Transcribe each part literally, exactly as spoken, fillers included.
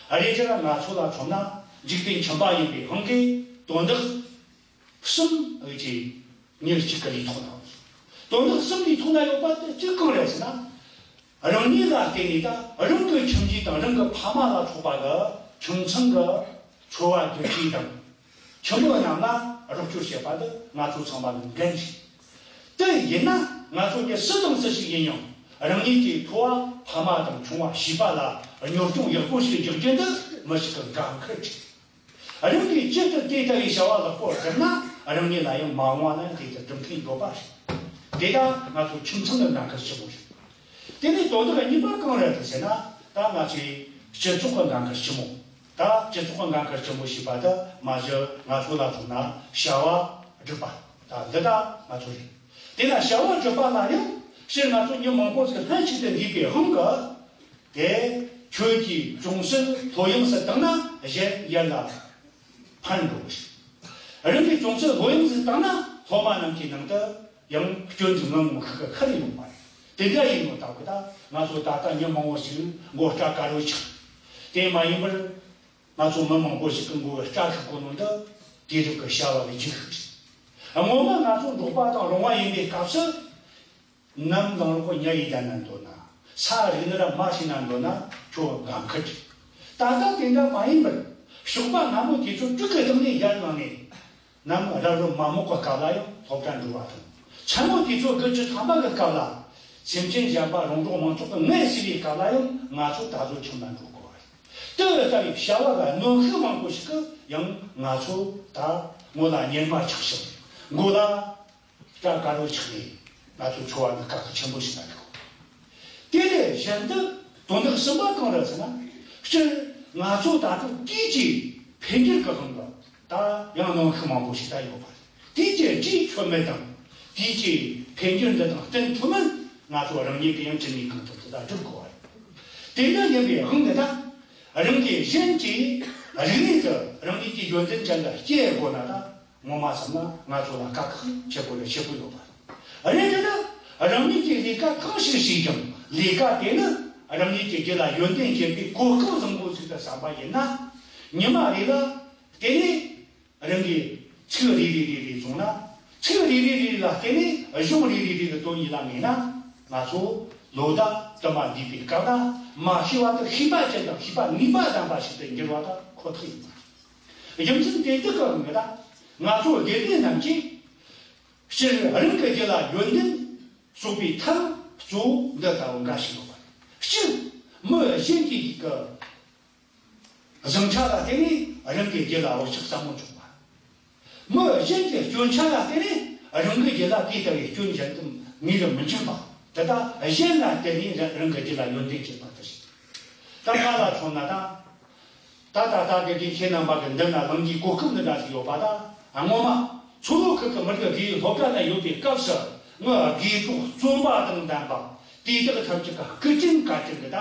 ཨ། རེད་ཅེ་ན་ང་ཚོ་ལ་མཚོན་ན་འཇིག་རྟེན་ཁྱིམ་པ་ཡིན་པའི་དབང་གིས་དོན་དག་གསུམ་ཨེ་ཅེ་མྱི་གཅིག་གི་ལུས་ཐོག་ན་ཡོད། དོན་དག་གསུམ་ལུས་ཐོག་ན་ཡོད་པ་དེ་གཅིག་གང་རེད་ཟེར་ན། རང་ཉིད་ལ་བརྟེན་ནས་དང་རང་གི་ཁྱིམ་གཞིས་དང་རང་གི་ཕ་མ་ལ་སོགས་པ་གི་ཁྱིམ་ཚང་གི་འཚོ་བ་སྡོད་ཁྲིམས་དང་། ཁྱིམ་བདག་རྣམས་ལ་རོགས་སྐྱོར་བྱེད་པ་ནི་ང་ཚོ་ཚང་མ་ལ་འགན་ཞིག་དེ་ཡིན་ན་ང་ཚོ་གི་སུ་དང་སུ་ཞིག་ཡིན་ཡང་རང་ཉིད་ཀྱི་ཕོ་བ་ཕ་མ་དང་ཆུང་བ་བྱིས་པ་ལ་གཉོར་སྐྱོང་ཡག་པོ་ཞིག་རྒྱག་རྒྱུ་འདི་མི་ཞིག་གི་འགན་ཁུར་ཅིག་རང་གིས་ཇི་ལྟར་དེ་ལྟ་བུའི་བྱ་བ་ལེགས་པོར་བསྒྲུབས་ན་རང་ཉིད་ལ་ཡང་མ་འོངས་པ་ན་དེ་ལྟར་སྒྲུབ་མཁན་ཡོད་པ་རེད། དེ་ལྟར་ང་ཚོ་ཁྱིམ་ཚང་གི་འགན་ཁུར་ཆེན་པོ་རེད། དེ་ནས་དོན་དག་གཉིས་པ་གང་རེད་དུ་ཟེར་ན། ད་ང་ཚོའི་སྤྱི་ཚོགས་ཀྱི་འགན་ཁུར་ཆེན་མོ། ད་སྤྱི་ཚོགས་ཀྱི་འགན་ཁུར་ཆེན་མོ་ཞེས་པ་དེ་མ་གཞི་ང་ཚོ་ལ་མཚོན་ན་བྱ་བ་སྒྲུབ་པ་ད་འདི་ད་ང་ཚོ་རེད། དེ་ན་བྱ་བ་སྒྲུབ་པ་ལ་ཡང་སྤྱིར་ང་ཚོ་མྱི་མང་པོ་ཞིག་ལྷན་ཅིག་ཏུ་འདུས་པའི་དབང་གིས། དེ་ཁྱོད་ཀྱིས་ཅུང་ཟད་ལྷོད་ཡངས་སུ་བཏང་ན་གཞན་ཡར་ལ་འཕར་འགྲོ་ཞིང་། རང་གིས་ཅུང་ཟད་ལྷོད་ཡངས་སུ་བཏང་ན་སློབ་མ་རྣམས་ཀྱི་ནང་དུ་ཡང་སྐྱོན་གྱི་ངང་ངམ་ཤུགས་ཀྱིས་ཁུར་ཡོང་བ་རེད། དེ་འདྲ་ཡིན་ནོ་ལྟ་བུ་ད་ང་ཚོ་ད་ལྟ་མྱི་མང་བོ་ཞིག་མགོ་སྐྲ་དཀར་བོ་ཆགས། དེ་མ་ཡིན་པར་ང་ཚོ་མི་མང་པོ་ཞིག་གི་མགོ་སྐྲ་ཤུགས་གོ་ནོ་འདི་དུས་རབས་ཀྱི་བྱ་བ་ལས་རྒྱུ་ཞིག་རེད། སྔོན་མ་ང་ཚོ་འབྲོག་པ་དང་རོང་བ་ཡིན་པའི་སྐབས་སུ། ནམ་ལངས་རོགས་ཉ་ཡིས་བསྡད་ན་འདོད་ན། ས་རིག་ན་ར་མ་ཤི་ན་འདོད་ན་ཁྱོད་འགན་ཁུར་ཅིག་ད་ལྟ་དེ་འདྲ་མ་ཡིན་པར། ཞོགས་པ་སྔ་མོ་དུས་ཚོད་དྲུག་གི་སྟེང་ནས་ཡར་ལངས་ནས། ནམ་རབ་རིབ་མ་རྨོས་ཀྱི་སྐབས་ལ་ཡང་སློབ་གྲྭ་འགྲོ་བ་དང་། མཚན་མོ་དུས་ཚོད་དགུ་བཅུ་ཐམ་པ་གི་སྐབས་ལ། སེམས་ཅན་གཞན་པ་རོང་འབྲོག་མང་ཚོགས་ཀྱི་ངལ་གསོ་བའི་སྐབས་ལ་ཡང་ང་ཚོ་ད་གཟོད་ཁྱིམ་ལ་འགྲོ་དགོས་པ་རེད། དེ་ལྟ་བུའི་བྱ་བ་ལ་གནོན་ཤུགས་མང་པོ་ཞིག་གིས་ཡང་ང་ཚོ་ད་ངོ་ལ་གཉེར་མ་ཆགས་ཤིང་། མགོ་ལ། སྐྲ་དཀར་པོ་ཆགས་ནས་ང་ཚོ་འཚོ་བ་ནི་དཀའ་ཁག་ཆེན་པོ་ཞིག་ལ་འགྲོ། དེ་ལས་གཞན་དུ་དོན་དག་གསུམ་པ་གང་རེད་ཟེར་ན། སྤྱིར་ང་ཚོ་ད་དུང་དུས་ཀྱི་འཕེལ་འགྱུར་གྱི་དབང་གིས་ད་ཡང་གནོན་ཤུགས་མང་པོ་ཞིག་ད་ཡོད་པ་རེད། དུས་ཀྱི་རྗེས་ཆོད་མེད་དང་དུས་ཀྱི་འཕེལ་འགྱུར་འདི་དང་བསྟུན་ཐུབ་མིན་ང་ཚོ་རང་ཉིད་ཀྱིས་ཡང་ཇི་ནུས་གང་ཐུབ་ཏུ་ད་སྒྲུབ་དགོས་པ་རེད། དེ་འདྲ་ཡིན་པའི་དབང་གིས་ད་རང་གིས་གཞན་གྱི་རིག་གནས་དེ་རང་ཉིད་ཀྱི་ཡོན་ཏན་ཅན་ལ་སྐྱེ་དགོས་ན་ད། ངོ་མ་བསམ་ན་ང་ཚོ་ལ་དཀའ་ཁག་ཆེ་པོ་ལས་ཆེ་པོ་ཡོད་པ་རེད། རེད་དེ་ན་རང་ཉིད་ཀྱིས་ལས་ཀ་གང་ཞིག་བྱས་ཀྱང་ལས་ཀ་དེ་ནི་རང་ཉིད་ཀྱི་རྒྱུད་ལ་ཡོན་ཏན་ཅན་པའི་གོ་སྐབས་བཟང་པོ་ཞིག་ཏུ་བསམ་པ་ཡིན་ན། ཉི་མ་རེ་ལ་བརྟེན་ནས་རང་གི་ཚིག་རེ་རེ་རེ་རེ་བཟུང་ན། ཚིག་རེ་རེ་རེ་རེ་ལ་བརྟེན་ནས་གཞུང་རེ་རེ་རེ་རེ་དོན་ཡིད་ལ་ངེས་ན། ང་ཚོ་ལོ་ཟླ་དུ་མ་འདས་པའི་སྐབས་ལ་མ་ཤེས་པ་དེ་ཤེས་པ་ཅན་དང་ཤེས་པ་ནུས་པ་ལྡན་པ་ཞིག་ཏུ་འགྱུར་བ་དང་ཁོ་ཐག་ཡིན་པ་རེད། རྒྱུ་མཚན་དེ་འདི་ག་རུ་ངེས་ན། ང་ཚོ་དགེ་རྒན་རྣམས་ཀྱིས་སྤྱིར་རང་གི་རྒྱུད་ལ་ཡོན་ཏན་གསོག་པའི་ཐབས་གཙོ་བོ་འདི་ལྟ་བུ་འགའ་ཞིག་ཡོད་པ་རེད། སྤྱིར་མི་གཞན་གྱི་ཡིད་ཀྱི་བཟང་ཆ་ལ་བརྟེན་ནས་རང་གི་རྒྱུད་ལ་བག་ཆགས་ཟབ་མོ་འཇོག་པ། མི་གཞན་གྱི་སྐྱོན་ཆ་ལ་བརྟེན་ནས་རང་གི་རྒྱུད་ལ་དེ་ལྟ་བུའི་སྐྱོན་གཞན་དུ་ངེས་སུ་མི་འབྱུང་བ། དེ་དག་གཞན་ལ་བརྟེན་ནས་རང་གི་རྒྱུད་ལ་ཡོན་ཏན་སྐྱེས་པ་དེ་རེད། ད་ང་ལ་མཚོན་ན་ད། ད་ད་ལྟ་དགེ་རྒན་ཁྱེད་རྣམ་པ་གི་མདུན་ན་ལངས་རྒྱུའི་གོ་སྐབས་འདི་འདྲ་ཞིག་ཡོད་པ་ད། སྔོན་མ་མཚོ་ལྷོ་ཁུལ་གྱི་མི་རིགས་དགེ་ཡོད་སློབ་གྲྭ་ན་ཡོད་པའི་སྐབས་སུ་ངི་དགེ་གྲོགས་བརྩོན་པ་དང་ལྡན་པ་དེ་དག་ཐམས་ཅད་ཀྱི་སྐུ་དྲིན་བཀའ་དྲིན་གྱིས་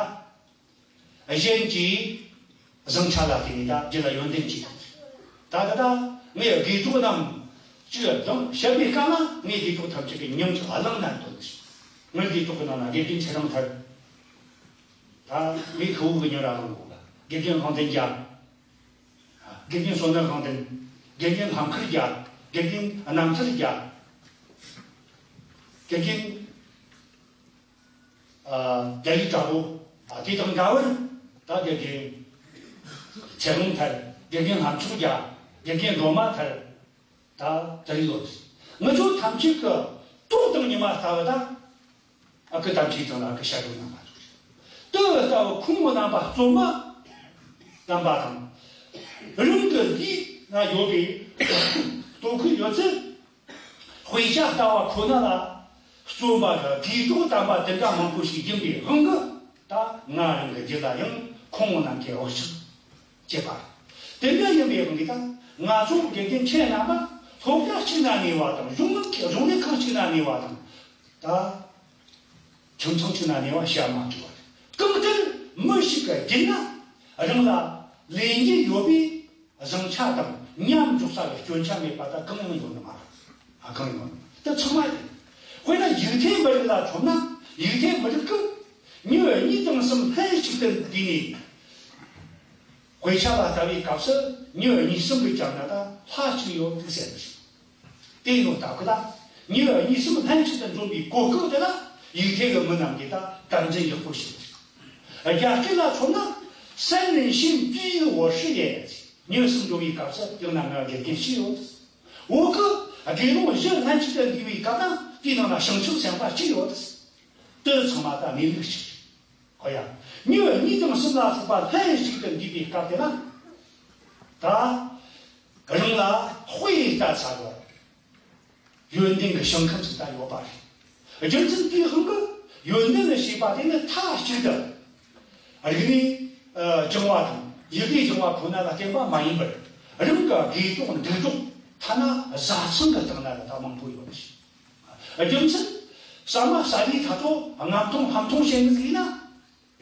ད། གཞན་གྱི་བཟང་ཆ་ལ་བརྟེན་ནས་ད་རྒྱུད་ལ་ཡོན་ཏན་སྐྱེས་ཐུབ། ད་ད་ད་ངའི་དགེ་ཕྲུག་རྣམས་ཅིག་དང་བཤད་པའི་སྐབས་ན་ངའི་དགེ་ཕྲུག་ཐམས་ཅད་ཀྱི་མྱིང་ཅིག་གླེང་ན་འདོད། ངའི་དགེ་ཕྲུག་གི་ནང་ན་དགེ་རྒན་ཚེ་རིང་ཐར། ད་ངའི་ཁུ་བོ་གི་མྱིང་ར་གླེང་དགོས་ལ། དགེ་རྒན་དབང་ལྡན་རྒྱལ། དགེ་རྒན་བསོད་ནམས་དབང་ལྡན། དགེ་རྒན་ལྷམ་མཁར་རྒྱལ། དགེ་རྒན་རྣམ་ཐར་རྒྱལ། དགེ་རྒན། ཨ། རྒྱ་ཡིག་དྲག་པོ། ཨ། དེ་དང་འདྲ་བར་ད་དགེ་རྒན་ཚེ་རིང་ཐར། དགེ་རྒན་ལྷ་མཆོག་རྒྱལ། དགེ་རྒན་སྒྲོལ་མ་ཐར། ད་དེ་རིགས་ཡོད། ང་ཚོ་ཐམས་ཅད་ཀྱི་ཏོག་དང་ཉི་མ་ལྟ་བུ་ད། ཨ་ཁུ་དམ་ཆོས་དང་ཨ་ཁུ་ཤ་དྲུག་རྣམ་པ་ཚོ་རེད། དེ་ལྟ་བུ་ཁོང་རྣམ་པ་བརྩོན་པ་ལྡན་པ་དང་། རང་གི་ལུས་ན་ཡོད་པའི་ལྟོ་གོས་ཡོད་ཚད། དཔེ་ཆ་ལྟ་བ་ཁོ་ན་ལ་བརྩོན་པ་དང་དགེ་སྒྲུབ་དམ་པ་དེ་འདྲ་མང་པོ་ཞིག་ཡིན་པའི་དབང་གིས་ད་ང་རང་གི་རྒྱུད་ལ་ཡང་ཁོང་རྣམས་ཀྱི་བག་ཆགས་སྐྱེས་པ་རེད། དེ་འདྲ་ཡིན་པའི་དབང་གིས་ད་ང་ཚོ་དགེ་རྒན་ཁྱེད་རྣམ་པ་སློབ་གྲྭ་གཅིག་ན་གནས་པ་དང་གཞུང་ལུགས་ཀྱི་གཞུང་ལས་ཁང་གཅིག་ན་གནས་པ་དང་། ད་ཁྱིམ་ཚང་གཅིག་ན་གནས་པ་བཤད་མ་བཅུག་པ་རེད། གང་ལྟར་མི་ཞིག་གི་རྒྱུད་ན་རང་ལ་ལས་འགན་ཡོད་པའི། བཟང་ཆ་དང་མཉམ་འཇོག་ས་གི་སྐྱོན་ཆ་མེད་པ་ད་གང་ཡང་ཡོད་ནི་མ་རེད། ཨ། གང་ཡང་ཡོད་ནི་ད་ཚང་མ་རེད། དཔེར་ན་ཡུལ་ཐེ་མི་རིགས་ལ་མཚོན་ན་ཡུལ་ཐེ་མི་རིགས་ཀྱི་མྱི་གཉིས་དང་གསུམ་ལྷན་ཅིག་ཏུ་འདུས་ནས་ དཔེ་ཆ་ལ་ལྟ་བའི་སྐབས་སུ་མྱི་གཉིས་གསུམ་གྱིས་བརྒྱབ་ན་ད་ལྷ་གཅིག་ཡོད་འདུག་ཟེར་གི་རེད། དེ་ཡང་ལྟ་གི་ལ། མྱི་གཉིས་གསུམ་ལྷན་ཅིག་ཏུ་འཛོམས་པའི་གོ་སྐབས་དེ་ལ་ཡུལ་དེ་གི་མི་རྣམས་ཀྱིས་ད་དམ་འཛིན་ཡག་པོ་བྱས། རྒྱ་སྐད་ལ་མཚོན་ན། 三人行，必有我师也。 མྱི་གསུམ་འགྲོ་བའི་སྐབས་སུ་ཡང་ན་ང་དགེ་རྒན་ཞིག་ཡོད། འོ་གི་དགེ་སློང་བཞི་ལྷན་ཅིག་ཏུ་འདུས་པའི་སྐབས་ན་དེའི་ནང་ན་བྱང་ཆུབ་སེམས་དཔའ་གཅིག་ཡོད། དེ་ཚང་མ་ད་གནས་ལུགས་གཅིག། ཨོ་ཡ། མྱི་གཉིས་དང་གསུམ་ལ་སོགས་པ་ལྷན་ཅིག་ཏུ་འདུས་པའི་སྐབས་དེ་ན། ད་རང་ལ་དཔེ་ལྟ་ཚར་བ། ཡོན་ཏན་གྱི་ཞིང་ཁམས་སུ་ད་ཡོད་པ་རེད། རྒྱུ་མཚན་དེའི་དབང་གིས་ཡོན་ཏན་ལ་བྱེད་པ་དེ་ནི་མཐའ་གཅིག་ཏུ་རིག་གནས་ཨ་སྦྱང་བ་དང་ཡི་གེ་སྦྱང་བ་ཁོ་ན་ལ་བརྟེན་པ་མ་ཡིན་པར། རང་གི་དགེ་སྦྱོང་སྡིག་སྦྱོང་ཐ་ན་བཟའ་ཚང་གི་སྟེང་ན་ལ་ད་མང་པོ་ཡོད་པ་རེད། རྒྱུ་མཚན། ཟ་མ་ཟ་ལུགས་ད་ཚོ་རྔ་མཐོང་ལྷམ་མཐོང་བྱེད་ནི་ཟིག་ཡིན་ན།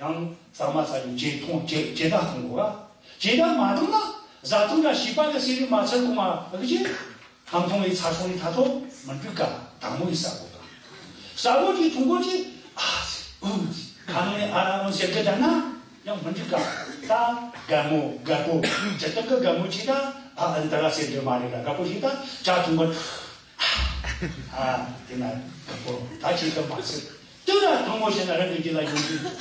ཡང་ཟ་མ་ཟ་ཡུལ་ཇེ་མཐོང་ཇེ་ཇེ་དྲག་གཏོང་དགོས་པ། ཇེ་དྲག་མ་བཏང་ན་བཟའ་ཚང་འདྲ་བྱིས་པ་གི་ཟས་རིགས་མ་ཚར་གོང་མ་ཨ་ཅེ། ལྷམ་མཐོང་བའི་ཚ་སྲོག་ལས་ཐ་ཚོ་མི་འགྲིག་ག་དང་མོ་ཡི་ཟ་དགོས་པ། ཟ་གོ་ཅིག་འཐུང་གོ་ཅིག་ཨ་ཟེར་ཨུ་ཟེར་ཁ་ནང་ནས་ཨ་ར་ཨུ་ཟེར་གི་བསྡད་ན་ཡང་མི་འགྲིག་ག་ད་རྒད་མོ་རྒད་པོ་ཇི་ལྟར་གི་རྒད་མོ་ཅིག་ད་ཨ་ཨ་འདི་ར་ཟེར་འདོད་མ་རེད་ལ་རྒད་པོ་ཞིག་ད་ཇ་འཐུང་གོ། ཨ། དེ་ན་དགའ་པོ་ད་ཅིག་ཏུ་མ་ཟེར། དེ་ལ་དང་པོ་བྱས་ན་རང་གི་རྒྱུད་ལ་ཡོང་གི་འདུག་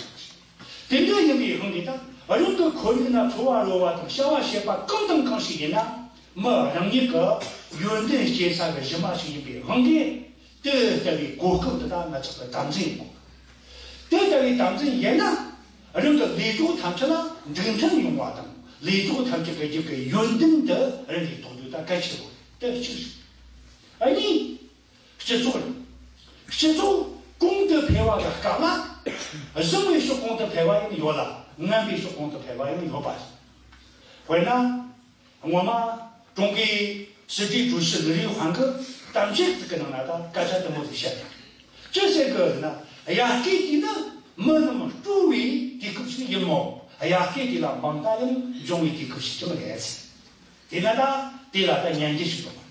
དེ་འདྲ་ཡིན་པའི་དབང་གིས་ད་རང་གི་ཁོར་ཡུག་ན་འཚོ་བ་རོལ་བ་དང་བྱ་བ་བྱེད་པ་གང་དང་གང་ཞིག་ཡིན་ན་མི་རང་ཉིད་ཀྱི་ཡོན་ཏན་སྐྱེ་ས་གི་གཞི་མ་ཞིག་ཡིན་པའི་དབང་གིས་དེ་ལྟ་བུའི་གོ་སྐབས་འདི་དག་ང་ཚོ་གི་དམ་འཛིན་དགོས། དེ་ལྟ་བུའི་དམ་འཛིན་ཡིན་ན་རང་གི་ལས་གྲོགས་ཐམས་ཅད་ལ་འགྲིག་མཐུན་ཡོང་བ་དང་ལས་གྲོགས་ཐམས་ཅད་ཀྱི་རྒྱུད་ཀྱི་ཡོན་ཏན་འདི་རང་གིས་རྟོགས་རྒྱུ་ད་གལ་ཆེ་བོ་དེ་གཅིག་རེད། ཨ་ནི། སྤྱི་ཚོགས་རེད། སྤྱི་ཚོགས་གོང་དུ་འཕེལ་བ་གི་སྐབས་ལ། བཟང་བའི་ཕྱོགས་གོང་དུ་འཕེལ་བ་ཡང་ཡོད་ལ་ངན་པའི་ཕྱོགས་གོང་དུ་འཕེལ་བ་ཡང་ཡོད་པ་རེད། དཔེར་ན། སྔོན་མ་ཀྲུང་གོའི་སྲིད་གྲོས་ཀྲུའུ་ཞི་ལི་རུའི་ཧན་གྱིས་གཏམ་བཤད་ཅིག་གི་ནང་ན་ད་སྐད་ཆ་དེ་མོ་ཟིག་བཤད་ཡོད། ཅི་ཟེར་གི་ན་ཡར་སྐྱེད་དེ་ནི་མི་རྣམས་སྤྲོ་བའི་དུས་སྐབས་ཤིག་ཡིན་མོད་ཡར་སྐྱེད་དེ་ལ་མང་དག་ཡང་འབྱུང་བའི་དུས་སྐབས་ཤིག་ཀྱང་རེད། དེས་ན་ད་དེ་ལ་ད་ཉན་རྒྱུ་ཞིག་དང་།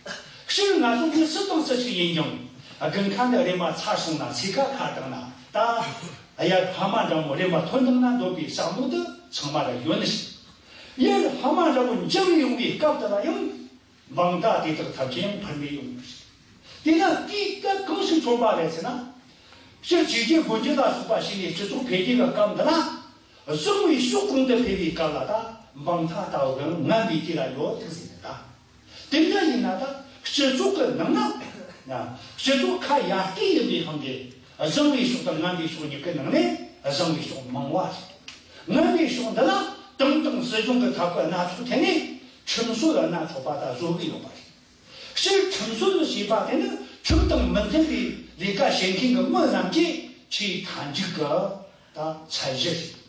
སྤྱིར་ང་ཚོ་འདི་སུ་དང་སུ་ཞིག་ཡིན་ཀྱང་དགུན་ཁ་འདི་རེམ་མ་ཚར་སོང་ན་ཚེས་ཁ་ཁ་བཏང་ན་ད་དབྱར་ཕ་མ་འདྲ་མོ་རེམ་མ་ཐོན་བཏང་ན་འདོད་པའི་བསམ་བློ་དེ་ཚང་མ་ལ་ཡོད་ནི་ཞིག་ཡར་ཕ་མ་འདྲ་མོ་འཇམ་ཡོང་བའི་སྐབས་དེ་ལ་ཡང་མང་དག་དེ་དག་ཐམས་ཅད་ཡང་འཕུར་མེད་ཡོང་གི་རེད། དེས་ན་དེའི་སྐབས་གང་ཞིག་མཚོན་པ་རེད་ཟེར་ན། སྤྱིར་ཆོས་བརྒྱུད་སྒོ་འབྱེད་ལ་སོགས་པ་བྱས་ནས་སྤྱི་ཚོགས་འཕེལ་རྒྱས་ཀྱི་སྐབས་འདི་ལ། བཟང་བའི་ཕྱོགས་གོང་དུ་འཕེལ་བའི་སྐབས་ལ་ད་མང་དག་ལྟ་བུ་གང་ངན་པའི་དུས་ལ་ཡོད་ཐུག་ཟིན་ད། དེ་འདྲ་ཡིན་ན་ད་སྤྱི་ཚོགས་ཀྱི་ནང་ན། སྤྱི་ཚོགས་ཁ་ཡར་སྐྱེད་ཡིན་པའི་དབང་གིས་བཟང་བའི་ཕྱོགས་དང་ངན་པའི་ཕྱོགས་གཉིས་ཀྱི་ནང་ནས་བཟང་བའི་ཕྱོགས་མང་བ་རེད། ངན་པའི་ཕྱོགས་འདི་ལ་ཏང་དང་སྲིད་གཞུང་གི་ཐབས་ཤེས་སྣ་ཚོགས་ཐད་ནས་ཁྲིམས་སྲོལ་སྣ་ཚོགས་པ་ད་བཟོ་གི་ཡོད་པ་རེད། སྤྱིར་ཁྲིམས་སྲོལ་ཞེས་པ་དེ་ནི་ཁྲིམས་དང་མི་མཐུན་པའི་ལས་ཀ་བྱེད་མཁན་གྱི་མི་རྣམས་ཀྱིས་ཆེས་མཐའ་མཇུག་གི་ད་ཚད་གཞི་རེད།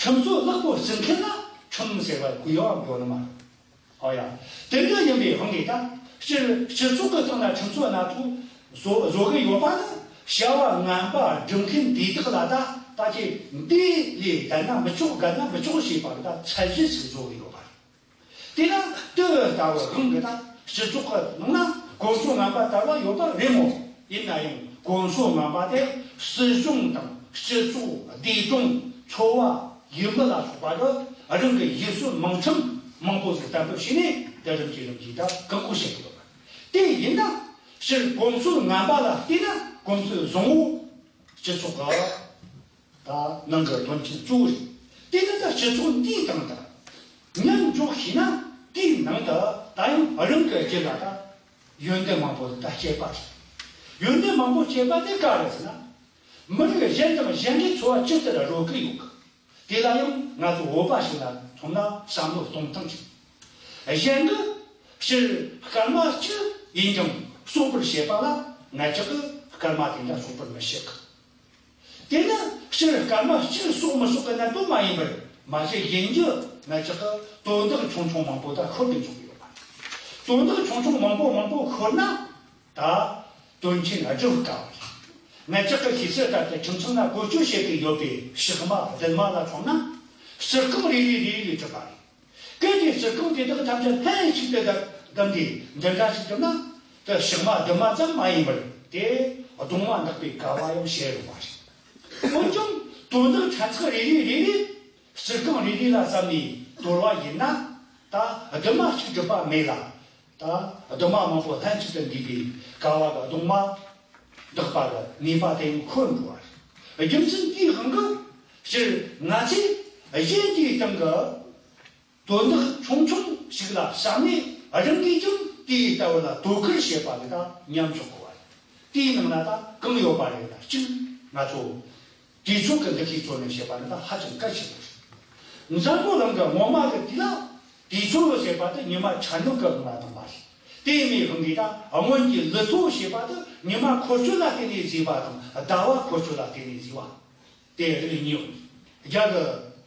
ཁྲིམས་སྲོལ་ལེགས་པོ་བརྩི་མཁན་ལ་ཁྲིམས་ཟེར་བ་གུ་ཡངས་ཡོད་ནི་མ་རེད། ཨོ་ཡ། དེ་འདྲ་ཡིན་པའི་དབང་གིས་ད་སྤྱིར་སྤྱི་ཚོགས་ཀྱི་ཐོག་ན་ཁྲིམས་སྲོལ་སྣ་ཚོགས་བཟོ་བཟོ་གི་ཡོད་པ་ནི་བྱ་བ་ངན་པ་སྒྲུབ་མཁན་དེ་དག་ལ་ད་ད་ཅི་འདི་ལས་བསྡད་ན་མི་ཆོག་བསྡད་ན་མི་ཆོག་ཞེས་པ་ད་ཚད་གཞི་ཞིག་བཟོ་གི་ཡོད་པ་རེད། དེས་ན་དེ་ལྟ་བུའི་དབང་གིས་ད་སྤྱི་ཚོགས་ཀྱི་ནང་ན་གོམས་སྲོལ་ངན་པ་དར་བ་ཡོད་པ་རེད་མོད། ཡིན་ན་ཡང་གོམས་སྲོལ་ངན་པ་དེ་སྲིད་གཞུང་དང་སྤྱི་ཚོགས་བདེ་སྲུང་འཚོ་བ་ཡུལ་མི་ལ་སོགས་པ་གི་རང་གི་ཡུལ་སྲོལ་མིང་ཁྲིམས་མང་པོ་ཞིག་གཏན་འབེབས་བྱས་ནས་དེ་རིམ་གྱིས་རིམ་གྱིས་ད་བཀག་འགོག་བྱེད་དགོས་པ་དེ་ཡིན་ན་སྤྱིར་གོམས་སྲོལ་ངན་པ་ལ་བལྟས་ན་གོམས་སྲོལ་བཟང་བོ་སྤྱི་ཚོགས་ཀྱི་ད་ནང་གི་དོན་ཆེན་གཙོ་བོ་རེད། དེ་ནི་ད་སྤྱི་ཚོགས་འདིའི་སྟེང་དུ་མཉམ་འཇོག་བྱས་ན་དེའི་ནང་དུ་ད་ཡང་རང་གི་རྒྱུད་ལ་ད་ཡོན་ཏན་མང་པོ་ད་སྐྱེས་པ་རེད། ཡོན་ཏན་མང་པོ་སྐྱེས་པ་དེ་ག་རེ་ཟེར་ན། མི་རིགས་གཞན་དང་གཞན་གྱི་འཚོ་བ་ཇི་ལྟར་རོལ་གི་ཡོད་གི། དེ་ལ་ཡང་ང་ཚོ་བོད་པ་ཞིག་ལ་མཚོན་ན་བསམ་བློ་གཏོང་སྟངས་ཤིག་གཞན་གྱི་སྤྱིར་སྐར་མ་གཅིག་ཡིན་ཀྱང་གསོག་པར་བྱེད་པ་ལ་ང་ཅག་གིས་སྐར་མ་དེ་འདྲ་གསོག་པར་མི་བྱེད་གི། དེ་ནི་སྤྱིར་སྐར་མ་གཅིག་གསོག་མི་གསོག་གི་གནད་དོན་མ་ཡིན་པར་མ་གཞི་ཡིན་རྒྱུ་ང་ཅག་གི་དོན་དག་ཆུང་ཆུང་མང་པོ་ད་ཤོར་དུ་འཇུག་གི་ཡོད་པ། དོན་དག་ཆུང་ཆུང་མང་པོ་མང་པོ་ཤོར་ན་ད་དོན་ཆེན་སྒྲུབ་དཀའ་བ་རེད། ང་ཅག་གི་ཤེས་ཚད་ལྟར་དུ་ཁྱིམ་ཚང་ན་བཀོལ་སྤྱོད་བྱེད་ཀྱི་ཡོད་པའི་ཕྱེ་མ་རྡུལ་མ་ལ་མཚོན་ན་ཟུར་ཁང་རེ་རེ་རེ་རེ་ལས་གྲུབ་པ་རེད། གལ་ཏེ་ཟུར་ཁང་དེ་དག་ཐམས་ཅད་ལྷན་ཅིག་ཏུ་བསྡམས་ཏེ་འདི་འདྲ་ཞིག་བསྒྲུབས་ན། དེ་ཕྱེ་མ་རྡུལ་མ་ཙམ་མ་ཡིན་པར་དེ་གདུང་མ་འདག་པའི་དཀའ་བ་ཡང་བྱེད་རུང་བ་རེད། འོན་ཀྱང་དོན་དག་ཕྲན་ཚེགས་རེ་རེ་རེ་རེ་ཟུར་ཁང་རེ་རེ་ལ་བསམ་ནས་ དོར་བ་ཡིན་ན། ད་སྡོམ་པ་གཅིག་སྒྲུབ་པ་མེད་ལ། ད་སྡོམ་པ་མང་པོ་ལྷན་ཅིག་ཏུ་འདུས་པའི་དགེ་བ་གི་སྡོམ་པ་འདག་པ་གི་ནུས་པ་དེ་འཁོར་འགྲོ་བ་རེད། རྒྱུ་མཚན་དེའི་དབང་གིས་སྤྱིར་ང་ཚོས་གཞན་གྱི་སྟེང་གི་དོན་དག་ཆུང་ཆུང་ཞིག་ལ་བསམ་ནས། རང་གིས་ཀྱང་དེའི་ལྟ་བུ་ལ་དོ་ཁུར་བྱེད་པ་དེ་དག་མཉམ་འཇོག་དགོས་པ་རེད། དེའི་ནང་ན་ད་གང་ཡོད་པ་རེད་ན། གཅིག་ང་ཚོ་དུས་ཚོད་ཀྱི་འདུ་ཤེས་གཙོ་ནས་བྱེད་པ་ནི་ད་ཧ་ཅང་གལ་ཆེན་པོ་རེད། འཛམ་བུ་གླིང་གི་ངོ་མ་གི་དུས་ལ། དུས་ཚོད་ཟེར་བ་དེ་ཉི་མ་འཆར་སྣང་གི་དབང་ལ་བཏང་བ་རེད། དེ་ཡིན་པའི་དབང་གིས་ད་སྔོན་གྱི་ལུས་ཐོག་ཞེས་པ་དེ་ཉི་མ་འཁོར་སྐྱོད་ལ་བརྟེན་ནས་བཟོས་པ་དང་། ཟླ་བ་འཁོར་སྐྱོད་ལ་བརྟེན་ནས་བཟོས་པ། དེ་རིགས་གཉིས་ཡོད།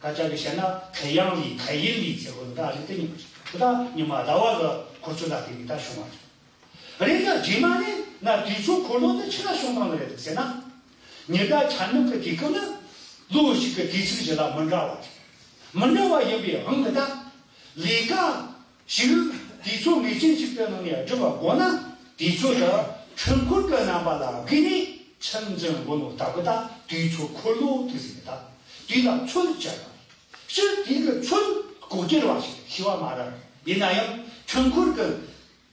རྒྱ་གི་སྐད་ཆ་གི་བཤད་ན་太阳历、太阴历ཟེར་བ་ད་རིགས་དེ་གཉིས་པོ་རེད། ད་ཉི་མ་ཟླ་བ་གི་འཁོར་སྐྱོད་ལ་བརྟེན་ནས་ད་བྱུང་བ་རེད། རེད་ད་རྗེས་མ་ནས་ན་དུས་ཚོད་འཁོར་ལོ་དེ་ཆི་ལ་བྱུང་བཏང་ནི་རེད་ཟེར་ན། ཉི་ཟླ་འཆར་སྣང་གི་དུས་སྐབས་ནི་ལོ་གཅིག་གི་དུས་ཚིགས་བཞི་ལ་མི་འདྲ་བ་རེད། མི་འདྲ་བ་ཡིན་པའི་དབང་གིས་ད་ལས་ཀ་ཞིག་དུས་ཚོད་ངེས་ཅན་ཞིག་གི་ནང་ནས་སྒྲུབ་པ་དགོས་ན། དུས་ཚོད་དེ་འཕྲུལ་འཁོར་གྱི་རྣམ་པ་ལ་བསྒུགས་ནས་ཕྱིར་འཛིན་དགོས་ནོ་ལྟ་བུ་ད་དུས་ཚོད་འཁོར་ལོ་དེ་ཟེར་ད། དུས་ལ་ཚོད་བཅད་པ། སྤྱིར་དུས་ཀྱི་ཚོད་ལྐོག་གྱུར་བ་ཞིག་ཤེས་པ་མ་རེད། ཡིན་ན་ཡང་འཕྲུལ་འཁོར་གྱི་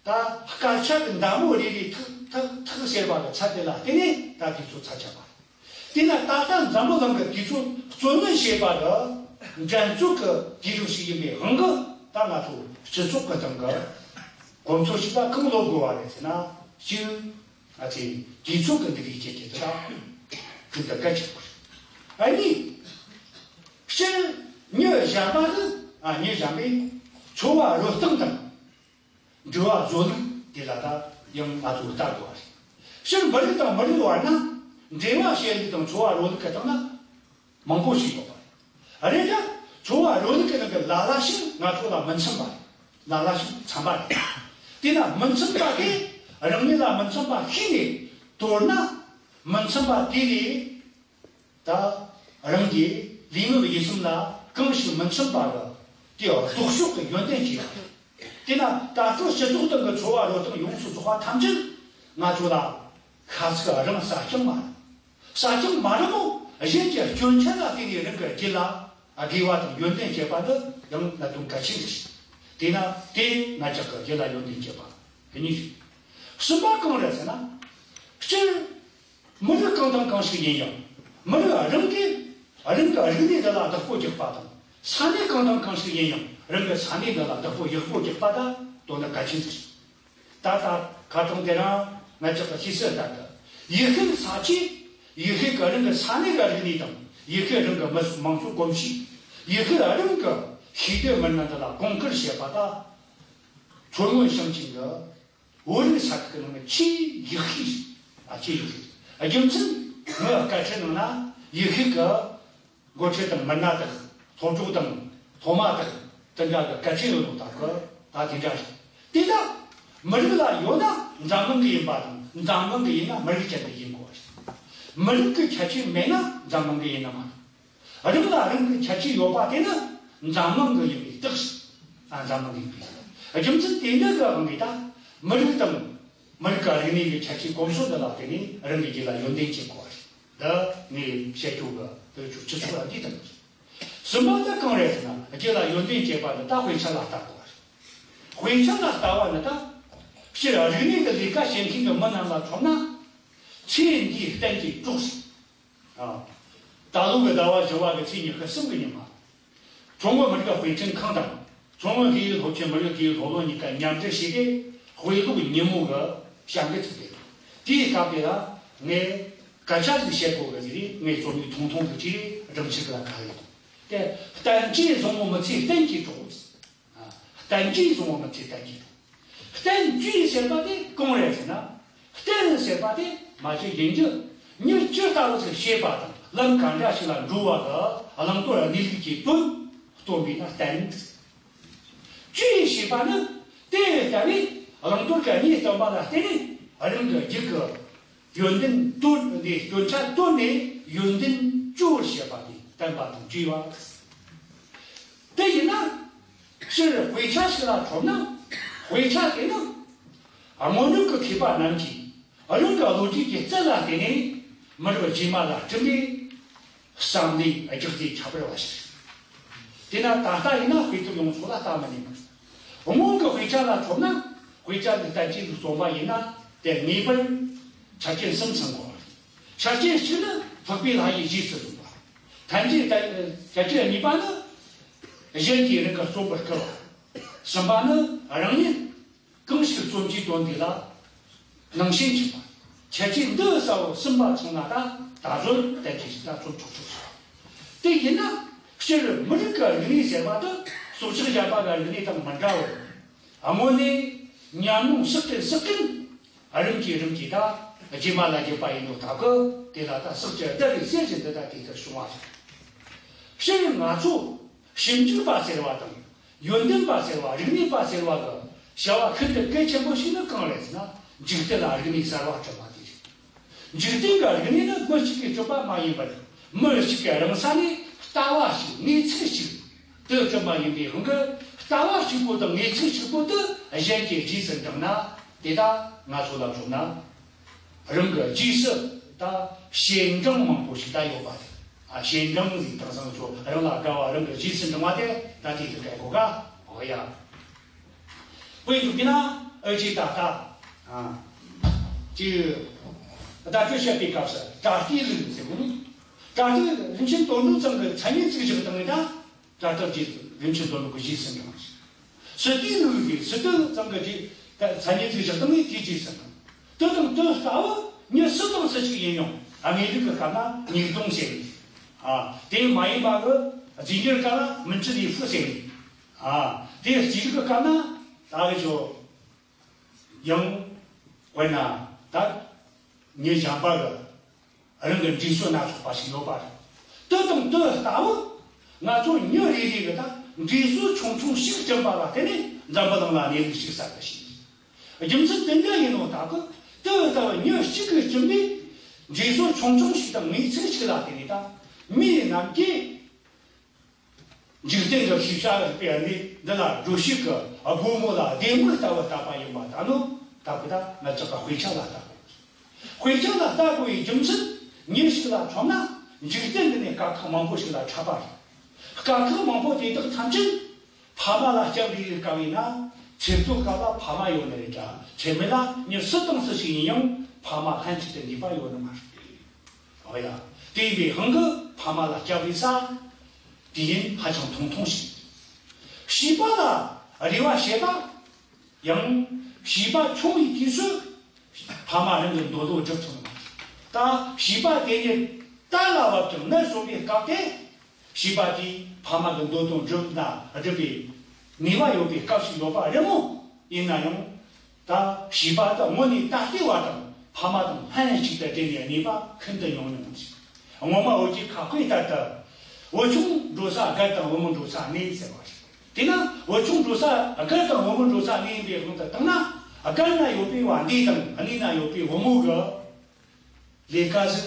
ད་སྐར་ཆ་གི་མདའ་མོ་རེ་རེ་ཐག་ཐག་ཐག་ཟེར་བ་གི་ཚད་དེ་ལ་བརྟེན་ནས་ད་དུས་ཚོད་ཚད་བཅད་པ་རེད། དེས་ན་ད་ལྟ་འཛམ་བུ་གླིང་གི་དུས་ཚོད་རྩོད་ལེན་བྱེད་པ་གི་འགྲན་རྩོད་ཀྱི་དུས་རབས་ཤིག་ཡིན་པའི་དབང་གིས། ད་ང་ཚོ་སྤྱི་ཚོགས་ཀྱི་སྟེང་གི་གོམས་སྲོལ་ཞིག་ད་གང་ལོབས་དགོས་པ་རེད་ཟེར་ན། གཅིག་ང་ཚོས་དུས་ཚོད་ཀྱི་འདུ་ཤེས་བྱེད་ཀྱི་དེ་དག་ཤིན་ཏུ་གལ་ཆེན་པོ་རེད། ཨ་ནི། སྤྱིར་ཉིན་གཞན་པ་ནི། ཨ། ཉིན་གཞན་པའི་འཚོ་བ་རོལ་སྟངས་དང་འགྲུལ་བ་བཟོ་ལུགས་དེ་ལ་ད་ཡང་ང་ཚོས་ལྟ་དགོས་པ་རེད། སྤྱིར་མི་རིགས་དང་མི་རིགས་བར་ན་འབྲེལ་བ་བྱེད་ལུགས་དང་འཚོ་བ་རོལ་ལུགས་ཀྱི་སྟེང་ན་མང་པོ་ཞིག་ཡོད་པ་རེད། རེད་ཀྱང་འཚོ་བ་རོལ་ལུགས་ཀྱི་ནང་གི་ལ་ལ་ཞིག་ང་ཚོ་ལ་མི་འཚམ་པ་རེད། ལ་ལ་ཞིག་འཚམ་པ་རེད། དེས་ན་མི་འཚམ་པ་དེ་རང་ཉིད་ལ་མི་འཚམ་པ་ཤེས་ནས་དོར་ན། མི་འཚམ་པ་དེ་ལས་ད་རང་གི་ལུས་ངག་ཡིད་གསུམ་ལ་གང་ཞིག་མི་འཚམ་པ་རེད། དེ་ལྡོག་ཕྱོགས་ཀྱི་ཡོན་ཏན་ཅིག་རེད། དེས་ན་ད་ལྟ་སྤྱི་ཚོགས་སྟེང་གི་འཚོ་བ་རོལ་སྟངས་ཡོངས་སུ་རྫོགས་པ་ཐམས་ཅད་ང་ཚོ་ལ་ཤ་ཚུགས་རང་ས་སྐྱོང་མ་རེད། ས་ཆུང་མ་རེད་མོ། གཞན་གྱི་སྐྱོན་ཆ་ལ་བརྟེན་ནས་རང་གི་རྒྱུད་ལ་དགེ་བ་དང་ཡོན་ཏན་སྐྱེས་པ་འདི་ཡང་གནད་དོན་གལ་ཆེན་ཞིག་དེས་ན་དེ་ང་ཅག་གི་རྒྱུད་ལ་ཡོན་ཏན་སྐྱེས་པ་གཉིས་ཤིག་གསུམ་པ་གང་རེད་ཟེར་ན། སྤྱིར་མི་རིགས་གང་དང་གང་ཞིག་ཡིན་ཡང་། མི་རིགས་རང་གིས་རང་གི་རིག་གནས་འདི་ལ་བདག་པོ་རྒྱག་པ་དང་། ས་གནས་གང་དང་གང་ཞིག་ཡིན་ཡང་། རང་གི་ས་གནས་འདི་ལ་བདག་པོ་ཡག་པོ་རྒྱག་པ་ད་དོན་དག་གལ་ཆེན་ཞིག་ད་ལྟ་ཁ་སང་དེ་རིང་ང་ཅག་གི་ཤེས་གསལ་ལྟར་དུ། ཡུལ་ཤུལ་ས་ཆའི་ཡུལ་ཤུལ་གྱི་རང་གི་ས་གནས་ཀྱི་རིག་གནས་དང་། ཡུལ་ཤུལ་རང་གི་མི་མང་གཙོ་གོམས་གཤིས། ཡུལ་ཤུལ་རང་གི་ཤེས་ལྡན་མི་སྣ་འདི་ལ་གོང་བཀུར་བྱེད་པ་དང་། མཚོ་སྔོན་ཞིང་ཆེན་གྱི་བོད་རིགས་ས་ཁུལ་གྱི་ནང་ནས་ཆེས་ཡག་ཤོས་ཤིག་ཨ། ཆེས་ཡག་ཤོས། རྒྱུ་མཚན་ངའི་སྐད་ཆ་ནང་ན་ཡུལ་ཤུལ་གྱི་འགོ་ཁྲིད་དང་མི་སྣ་དག་སློབ་གྲོགས་དང་སློབ་མ་དག་དེ་འདྲ་གི་སྐད་ཆ་ཡོད་ནོ་ད་གི་ད་དེ་འདྲ་རེད། དེ་དག་མི་རིགས་ལ་ཡོད་ན་འཛམ་གླིང་གི་ཡིན་པ་དང་། འཛམ་གླིང་གི་ཡིན་ན་མི་རིགས་ཅན་དུ་ཡིན་དགོས་པ་རེད། མི་རིགས་ཀྱི་ཁྱད་ཆོས་མེད་ན་འཛམ་གླིང་གི་ཡིན་ན་མ་རེད། རང་ལ་རང་གི་ཁྱད་ཆོས་ཡོད་པ་དེ་ནི་འཛམ་གླིང་གི་ཡིན་པའི་རྟགས་ཤིག་ཨ། འཛམ་གླིང་གི་ཡིན་པའི་རྒྱུ་མཚན་དེ་འདྲ་གི་དབང་གིས་ད་མི་རིགས་དང་མི་རིགས་ཀྱི་རིག་གནས་ཀྱི་ཁྱད་ཆོས་གོམས་སྲོལ་འདི་ལ་བརྟེན་ནས་རང་གི་རྒྱུད་ལ་ཡོན་ཏན་སྐྱེ་དགོས་པ་རེད། འདི་ངས་བཤད་རྒྱུ་གི་དེ་ཆོ་སྤྱི་ཚོགས་ལ་འདི་དང་། གསུམ་པ་དེ་གང་རེད་ཟེར་ན། རྒྱུད་ལ་ཡོན་ཏན་སྐྱེས་པ་ནི་ད་དཔེ་ཆ་ལ་ལྟ་དགོས་པ་རེད། དཔེ་ཆ་ལ་ལྟ་བ་ནི་ད་སྤྱིར་རིག་གནས་ཀྱི་ལས་ཀ་བྱེད་མཁན་གྱི་མི་རྣམས་ལ་མཚོན་ན། ཚེ་འདིའི་གཏན་གྱི་གྲོགས་ཤིག་ཨ། ད་ལོ་གི་ཟླ་བ་བཞི་བ་གི་ཚེས་ཉི་ཤུ་གསུམ་གི་ཉི་མ། མཚོ་སྔོན་མི་རིགས་དཔེ་སྐྲུན་ཁང་དང་། མཚོ་སྔོན་དགེ་འོས་སློབ་ཆེན་མི་རིགས་དགེ་འོས་སློབ་གླིང་གཉིས་ཀ་མཉམ་འབྲེལ་བྱས་ཏེ། དཔེ་ཀློག་ཉིན་མོ་གི་བྱ་འགུལ་ཚུགས་ཏེ། དེའི་སྐབས་དེ་ལ་ངས་སྐད་ཆ་ཞིག་བཤད་དགོས་གི་ཟེར་ནས། ངས་རྩོམ་ཡིག་ཐུང་ཐུང་ཞིག་བྲིས། སྒྲིག་ཆས་ལ་ག་རེ་དང་། དེ་བསྟན་བཅོས་བཟང་བོ་མི་ཚེའི་གཏན་གྱི་གྲོགས། ཨ། བསྟན་བཅོས་བཟང་བོ་མི་ཚེའི་གཏན་གྱི་གྲོགས། བསྟན་བཅོས་ཟེར་བ་དེ་གང་རེད་ཟེར་ན། བསྟན་ཟེར་བ་དེ་མ་གཞི་ཡིན་རྒྱུ། མྱི་ཇི་ལྟ་བུ་ཞིག་བྱེད་པ་དང་། ལམ་ག་འདྲ་ཞིག་ལ་འགྲོ་བ་གི་བླང་དོར་གནས་ལུགས་ཀྱི་དོན་སྟོན་པས་ན་བསྟན། བཅོས་ཞེས་པ་ནི་དེ་ལྟ་བུའི་བླང་དོར་གྱི་གནས་སྟོན་པ་ལ་བརྟེན་ནས་རང་གི་རྒྱུད་ཀྱི་ཡོན་ཏན་དོར་ནས། སྐྱོན་ཆ་དོར་ནས་ཡོན་ཏན་བཅོས་བྱེད་པ་དེ་བསྟན་པ་དང་བཅོས་པ། དེ་ཡིན་ན། སྤྱིར་དཔེ་ཆ་ཞིག་ལ་མཚོན་ན། དཔེ་ཆ་དེ་ནི་དངོས་གནས་ཀྱི་མཁས་པ་རྣམས་ཀྱིས་རང་གི་བློ་གྲོས་ཀྱི་རྩལ་ལ་བརྟེན་ནས་མི་རབས་རྗེས་མ་ལ་བསྐྲུན་པའི་བསམ་བློའི་རྒྱུ་རྫས་ཁྱད་པར་བ་ཞིག་དེས་ན་ད་ལྟ་ཡིན་ན་དཔེ་དེབ་ཡོངས་རྫོགས་ལ་ལྟ་མི་ཉན་པ་རེད། སྔོན་གྱི་དཔེ་ཆ་ལ་མཚོན་ན་དཔེ་ཆ་འདི་བསྟན་བཅོས་ལུགས་རྩོམ་པ་ཡིན་ན་དེ་ངེས་པར་ཆ་རྐྱེན་གསུམ་ཚང་དགོས་པ་རེད། ཆ་རྐྱེན་གཅིག་ནི་འཕགས་པའི་ལྷ་ཡིས་རྗེས་སུ་བཟུང་བ། ཐམས་ཅད་ལྟ། ཆ་རྐྱེན་གཉིས་པ་ནི་གཞན་གྱིས་རང་གི་རྩོམ་པར་སྐུལ་བ། གསུམ་པ་ནི་རང་ཉིད་གང་ཞིག་རྩོམ་གྱི་དོན་དེ་ལ་ནང་བཞིན་གྱིས་པ། ཁྱད་ཆོས་འདི་གསལ་བོ་གསུམ་པ་ཚང་ན་ད་ད་གཟོད་གཏན་གྱི་ཞིག་ད་རྩོམ་ཆོག་ཆོག་ཟེར། དེ་ཡིན་ན་སྤྱིར་མི་རིགས་ཀྱི་རིག་གནས་ཟེར་བ་དེ་སྲོག་ཆགས་གཞན་པ་གི་རིག་གནས་དང་མི་འདྲ་བར། དངོས་གནས་ཉམས་མྱོང་བསགས་ཀྱིན་བསགས་ཀྱིན་རིམ་གྱིས་རིམ་གྱིས་ད་རྗེས་མ་ལ་རྒྱུད་པ་ཡིན་ནོ་ད་གི་དེ་ལ་ད་ཟག་བཅས་བརྡར་བའི་གསེར་གྱི་འདི་ད་དེ་ལྟར་བྱུང་བ་རེད། སྤྱིར་ང་ཚོ་ཞིབ་འཇུག་པ་ཟེར་བ་དང་། ཡོན་ཏན་པ་ཟེར་བ། རིག་གནས་པ་ཟེར་བ་གི་བྱ་བ་ཤིན་ཏུ་གལ་ཆེན་པོ་ཞིག་ནི་གང་རེད་ཟེར་ན། འཇིག་རྟེན་ལ་རིག་གནས་གསར་བ་བསྐྲུན་པ་དེ་རེད། འཇིག་རྟེན་གྱི་རིག་གནས་ནི་མི་གཅིག་གིས་བསྐྲུན་པ་མ་ཡིན་པར། མི་གཅིག་གི་རང་ས་ནས་ལྟ་བ་ཞིག་ངེས་ཚིག་ཞིག་དེ་བསྐྲུན་པ་ཡིན་པའི་དབང་གིས། ལྟ་བ་གཅིག་པོ་དང་ངེས་ཚིག་གཅིག་པོ་དེ་གཞན་གྱིས་རྗེས་སུ་འབྲངས་ན། དེ་ད་ང་ཚོ་ལ་མཚོན་ན། རང་གི་རྗེས་སུ་ད་བྱེད་འབྲང་མང་པོ་ཞིག་ད་ཡོད་པ་རེད། ཨ། བྱེད་འབྲང་ཟེར་དུས་ཙམ་ཁྱོད་རང་ལ་དགའ་བ། རང་གི་རྗེས་སུ་འབྲང་བ་དེ་ད་དེ་དེ་ག་གོ་ག་འོ་ཡ། དཔེ་འཇོག་གི་ན་ཨ་ཅེ་ད་ལྟ། ཨ། ཅེ། བརྡ་སྤྲོད་བྱེད་པའི་སྐབས་སུ་པྲ་ཏི་ལུགས་ཟེར་གོ་ནི། པྲ་ཏི་རིན་ཆེན་དོན་གྲུབ་ཚང་གི་མཚན་ཉིད་ཚིག་བཞག་སྟངས་ནི་ད། ད་ལྟ་རྗེས་རིན་ཆེན་དོན་གྲུབ་ཀྱི་རྗེས་སུ་འབྲང་ཞིང་། སི་ཏུའི་ལུགས་ཀྱི་སི་ཏུ་ཚང་གི་རྗེས་ད་མཚན་ཉིད་ཚིག་བཞག་སྟངས་ནི་དེའི་རྗེས་སུ་འབྲང་། དེ་དང་དེ་ལྟ་བུ་མྱི་སུ་དང་སུ་ཞིག་ཡིན་ཡང་། ཨ། དངོས་ཡོད་ཀྱི་སྐབས་ན་ཉིས་སྟོང་ཟེར་ནས། ཨ། དེ་མ་ཡིན་པ་གི་རྫས་འགྱུར་སྐབས་ན་མིན་ཅི་ལི་ཧྥུ་ཟེར་ནས། ཨ། དེ་རྩིས་རིག་གི་སྐབས་ན་ད་གི་ཆོ། ཡང་། དཔེར་ན་ད་མྱི་གཞན་པ་གི་རང་གི་འབྲས་སོ་སྣ་ཚོགས་པ་ཞིག་ཡོད་པ་རེད། དེ་དང་དེ་ལྟ་བུ་ང་ཚོ་མྱི་རེ་རེ་གི་ད་འབྲས་སོ་ཆུང་ཆུང་ཞིག་བསྐྲུན་པ་ལ་བརྟེན་ནས་འཛམ་བུ་གླིང་ལ་གནས་ལུགས་ཤིག་གསར་དུ་ཕྱིན། རྒྱུ་མཚན་དེ་འདྲ་ཡིན་ནོ་ད་གི་དེ་ལྟ་བུ་མྱི་གཅིག་གིས་བསྐྲུན་པའི་འབྲས་སོ་ཆུང་ཆུང་ཞིག་དང་ངེས་ཚིག་ཞིག་ལ་བརྟེན་ནས་ད་མི་རྣམས་ཀྱིས། འཇིག་རྟེན་གྱི་ཤེས་བྱ་རིག་པའི་གནས་འདི་ལ་སྒྲོ་བཤུས་ཀྱི་སྒོ་མོ་ལ་ལྡེ་མིག་ལྟ་བུ་བཏབ་པ་ཡིན་པ་ད་ནོ། ད་གི་ད་ང་ཅག་གི་དཔེ་ཆ་ལ་ལྟ་དགོས། དཔེ་ཆ་ལ་ལྟ་དགོས་པའི་རྒྱུ་མཚན་ཉིན་ཞིག་ལ་མཚོན་ན་འཇིག་རྟེན་འདི་ནས་དཀའ་ཁག་མང་པོ་ཞིག་ལ་འཕྲད་པ་རེད། དཀའ་ཁག་མང་པོ་དེ་དག་ཐམས་ཅད་ཕ་མ་ལ་སྐྱབས་རེ་དཀའ་བས་ན། ཚེ་སྟོད་སྐབས་ལ་ཕ་མ་ཡོད་ནི་རེད་དྲ། ཚེ་སྨད་ལ་མྱི་སུ་དང་སུ་ཞིག་ཡིན་ཡང་ཕ་མ་ལྷན་ཅིག་ཏུ་འདུས་པ་ཡོད་ནི་མ་རེད། འོ་ཡ། དེ་ཡིན་པའི་དབང་གིས་ཕ་མ་ལ་སྐྱབས་རེ་ས། དེ་ཡིན་ཧ་ཅང་ཐུང་ཐུང་ཞིག། བྱིས་པ་ལ་རེ་བ་བྱེད་པ། ཡང་བྱིས་པ་ཆུང་བའི་དུས་སུ་ཕ་མ་རང་གི་འདོད་དོན་སྒྲུབ་ཐུབ་མ། ད་བྱིས་པ་དེ་ཉིད་རྟ་ལ་བབ་ཀྱང་ནད་སོན་པའི་སྐབས་དེ། བྱིས་པ་དེས་ཕ་མ་གི་འདོད་དོན་སྒྲུབ་ན་སྒྲུབ་པའི་ནུས་པ་ཡོད་པའི་སྐབས་ཤིག་ཡོད་པ་རེད་མོད། ཡིན་ན་ཡང་། ད་བྱིས་པ་དེ་དངོས་གནས་ད་ལྟའི་བར་དུ་ཕ་མ་དང་ལྷན་ཅིག་ཏུ་སྦྲེལ་ནས་གནས་པ་ཤིན་ཏུ་ཉུང་ཉུང་ཞིག། སྔོན་མ་བོད་ཀྱི་ཁ་དཔེ་ལྟར་དུ། བུ་ཆུང་འགྲོ་ས་སྒར་དང་བུ་མོ་འགྲོ་ས་གནས་ཟེར་བ་རེད། དེས་ན་བུ་ཆུང་འགྲོ་ས་སྒར་དང་བུ་མོ་འགྲོ་ས་གནས་ཡིན་པའི་དབང་དུ་བཏང་ན། སྒར་ན་ཡོད་པའི་བ་འདི་དང་གནས་ན་ཡོད་པའི་བུ་མོ་གི་ལས་ཀ་ཟིག་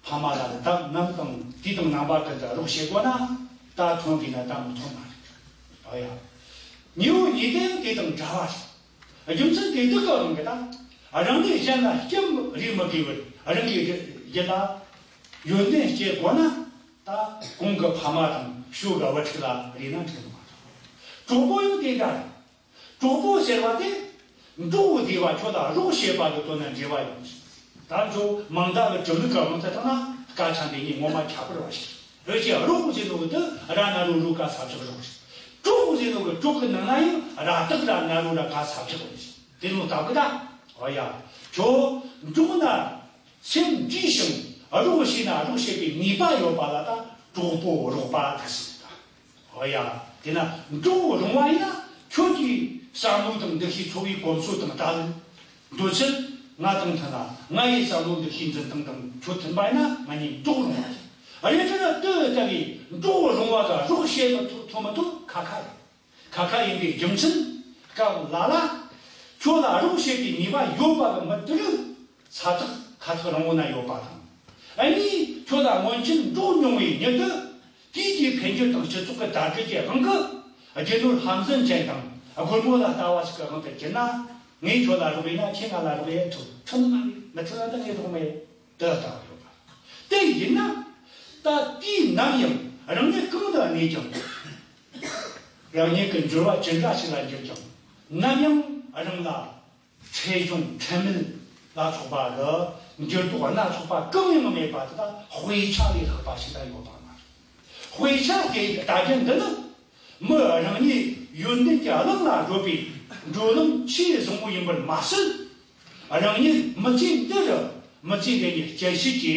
ཕ་མ་ལ་ལ་དག་ནམ་དང་དུས་དང་རྣམ་པ་ཀུན་ཏུ་རོགས་བྱེད་དགོས་ན་ད་ཐོན་དགོས་ན་ད་མི་ཐོན་མ་རེད། ཨ་ཡ། ཉེ་བོ་ཉེ་དོན་དེ་དང་འདྲ་བ་རེད། རྒྱུ་མཚན་དེ་དག་གི་རང་གི་ད་རང་ནས་གཞན་ལ་སྐྱབས་རེ་མི་དགོས་པར་རང་གི་རྒྱུད་ལ་ཡོན་ཏན་སྐྱེ་དགོས་ན་ད་གོང་གི་ཕ་མ་དང་ཕྱོགས་གི་བུ་ཕྲུག་ལ་རེ་ན་འགྲིག་མ་རེད། གྲོགས་པོ་ཡང་དེ་འདྲ་རེད། གྲོགས་པོ་ཟེར་བ་དེ། འགྲོགས་བསྡད་པ་ཁྱོད་ལ་རོགས་བྱེད་པ་གི་དོན་ན་འབྲེལ་བ་ཡོད། ད་ཁྱོད་མིང་བརྡ་གི་གྲུབ་ལུགས་ཀྱི་དབང་དུ་བཏང་ན་སྐད་ཆ་འདི་གཉིས་ངོ་མ་ཁྱད་པར་བ་ཞིག་རེད། ཅེས་རོགས་ཟེར་ནོ་གི་དེ་ར་ན་རོ་རོ་ག་ས་བཞག་རོགས་ཞིག། གྲོགས་ཟེར་ནོ་གི་གྲོགས་ཀྱི་ནང་ན་ཡང་ར་བཏགས་ར་ན་རོ་ར་ག་ས་བཞག་རོགས་ཞིག། དེ་ནོ་ད་གི་ད། འོ་ཡ། ཁྱོད་འགྲོགས་ན། སེམས་འདྲིས་ཤིང་རོགས་བྱས་ན་རོགས་བྱེད་པའི་ནུས་པ་ཡོད་པ་ལ་ད་གྲོགས་པོ་རོགས་པ་ད་ཟེར་ད། འོ་ཡ། དེས་ན་འགྲོགས་རུང་བ་ཡིན་ན་ཁྱོད་ཀྱི་བསམ་བློ་དང་འདུ་ཤེས་འཚོ་བའི་གོམས་སྲོལ་དང་ད་ལན། འདོད་ཚུལ་ང་དང་མཐུན་ན་ང་ཡི་བསམ་བློ་འདུ་ཤེས་འཛིན་སྟངས་དང་ཁྱོད་མཐུན་པ་ཡིན་ན་ང་གཉིས་འགྲོགས་རུང་བ་ཡིན། རེད་དེ་ན་དེ་ལྟ་བུའི་འགྲོགས་རུང་བ་དང་རོགས་བྱེད་མི་ཐུབ་ཐུབ་མི་ཐུབ་ཁ་ཁ་རེད། ཁ་ཁ་ཡིན་པའི་རྒྱུ་མཚན། སྐབས་ལ་ལ། ཁྱོད་ལ་རོགས་བྱེད་པའི་ནུས་པ་ཡོད་པ་གི་མི་དེ་རིགས་ས་ཐག་ཁ་ཐག་རིང་བོ་ན་ཡོད་པ་དང་། ཨ་ནི་ཁྱོད་ལ་སྔོན་ཆད་འགྲོགས་མྱོང་བའི་མྱི་དེ། དུས་ཀྱི་འཕེལ་འགྱུར་དང་སྤྱི་ཚོགས་ཀྱི་དར་རྒྱས་ཀྱི་དབང་གིས་རྒྱུ་ནོར་ལྷ་འཛིན་ཅན་དང་སྒོར་མོ་ལ་ལྟ་བ་ཞིག་གི་དབང་དུ་གྱུར་ན། ངས་ཁྱོད་ལ་རོགས་ཡིན་ན་ཁྱེད་ང་ལ་རོགས་ཡེད་ཐུབ་ཐུབ་ནི་མ་རེད། མི་ཐུབ་ན་ད་ངས་རོགས་མེད། དེ་ལྟ་བུ་ཡོད་པ། དེ་ཡིན་ན། ད་དུས་ནམ་ཡང་རང་ཉིད་གང་དུ་གནས་ཀྱང་། རང་ཉིད་ཀྱི་འགྱུར་བ་ཅི་འདྲ་ཞིག་ལ་འགྱུར་ཀྱང་ནམ་ཡང་རང་ལ། འཕྲལ་བྱུང་འཕྲལ་མེད་ལ་སོགས་པ་གི་འགྱུར་ལྡོག་སྣ་ཚོགས་པ་གང་ཡང་མེད་པ་དེ་དག་དཔེ་ཆ་ལས་ལྷག་པ་ཞིག་ད་ཡོད་པ་མ་རེད། དཔེ་ཆ་དེ་ལྟ་རྒྱུ་འདི་ནི་མི་རང་ཉིད་ཡོན་ཏན་གྱི་གླིང་ལ་བགྲོད་པའི་བགྲོད་ལམ་ཆེས་བཟང་པོ་ཡིན་པར་མ་ཟད། རང་ཉིད་མི་ཚེ་འདི་རུ་མི་ཚེ་འདི་ཉིད་སྐྱེལ་བྱེད་ཀྱི་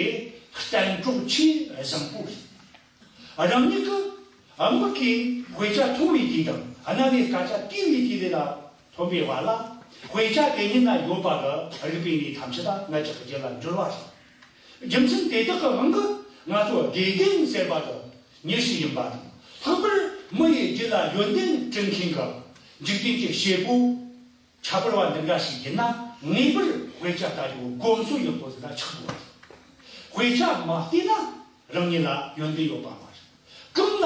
གཏན་གྲོགས་ཆེས་བཟང་པོ་རེད། རང་ཉིད་ཀྱི་མིག་གིས་དཔེ་ཆ་མཐོང་བའི་དུས་དང་རྣ་བས་སྐད་ཆ་བལྟས་པའི་དུས་ལ་ཐོན་པའི་བར་ལ། དཔེ་ཆ་དེ་ཉིད་ན་ཡོད་པ་གི་རིག་པའི་གནས་ཐམས་ཅད་ལ་ང་ཅག་གི་རྒྱུད་ལ་འགྱུར་བ་རེད། རྒྱུ་མཚན་དེ་དག་གི་དབང་གིས་ང་ཚོ་དགེ་རྒན་ཟེར་བ་དང་མྱི་ཞིག་ཡིན་པ་དང་། ལྷག་པར་མི་ཡི་རྒྱུད་ལ་ཡོན་ཏན་སྤྲིན་མཁན་གྱི་འཇིག་རྟེན་གྱི་བྱེད་པོ། ཁྱད་པར་བ་འདི་འདྲ་ཞིག་ཡིན་ན་ངེས་པར་དཔེ་ཆ་ལྟ་རྒྱུ་དགོངས་སོ་ཡག་པོ་ཟིག་ད་ཆགས་དགོས་རེད། དཔེ་ཆ་མ་བལྟས་ན་རང་ཉིད་ལ་ཡོན་ཏན་ཡོད་པ་མ་རེད། གང་ལ་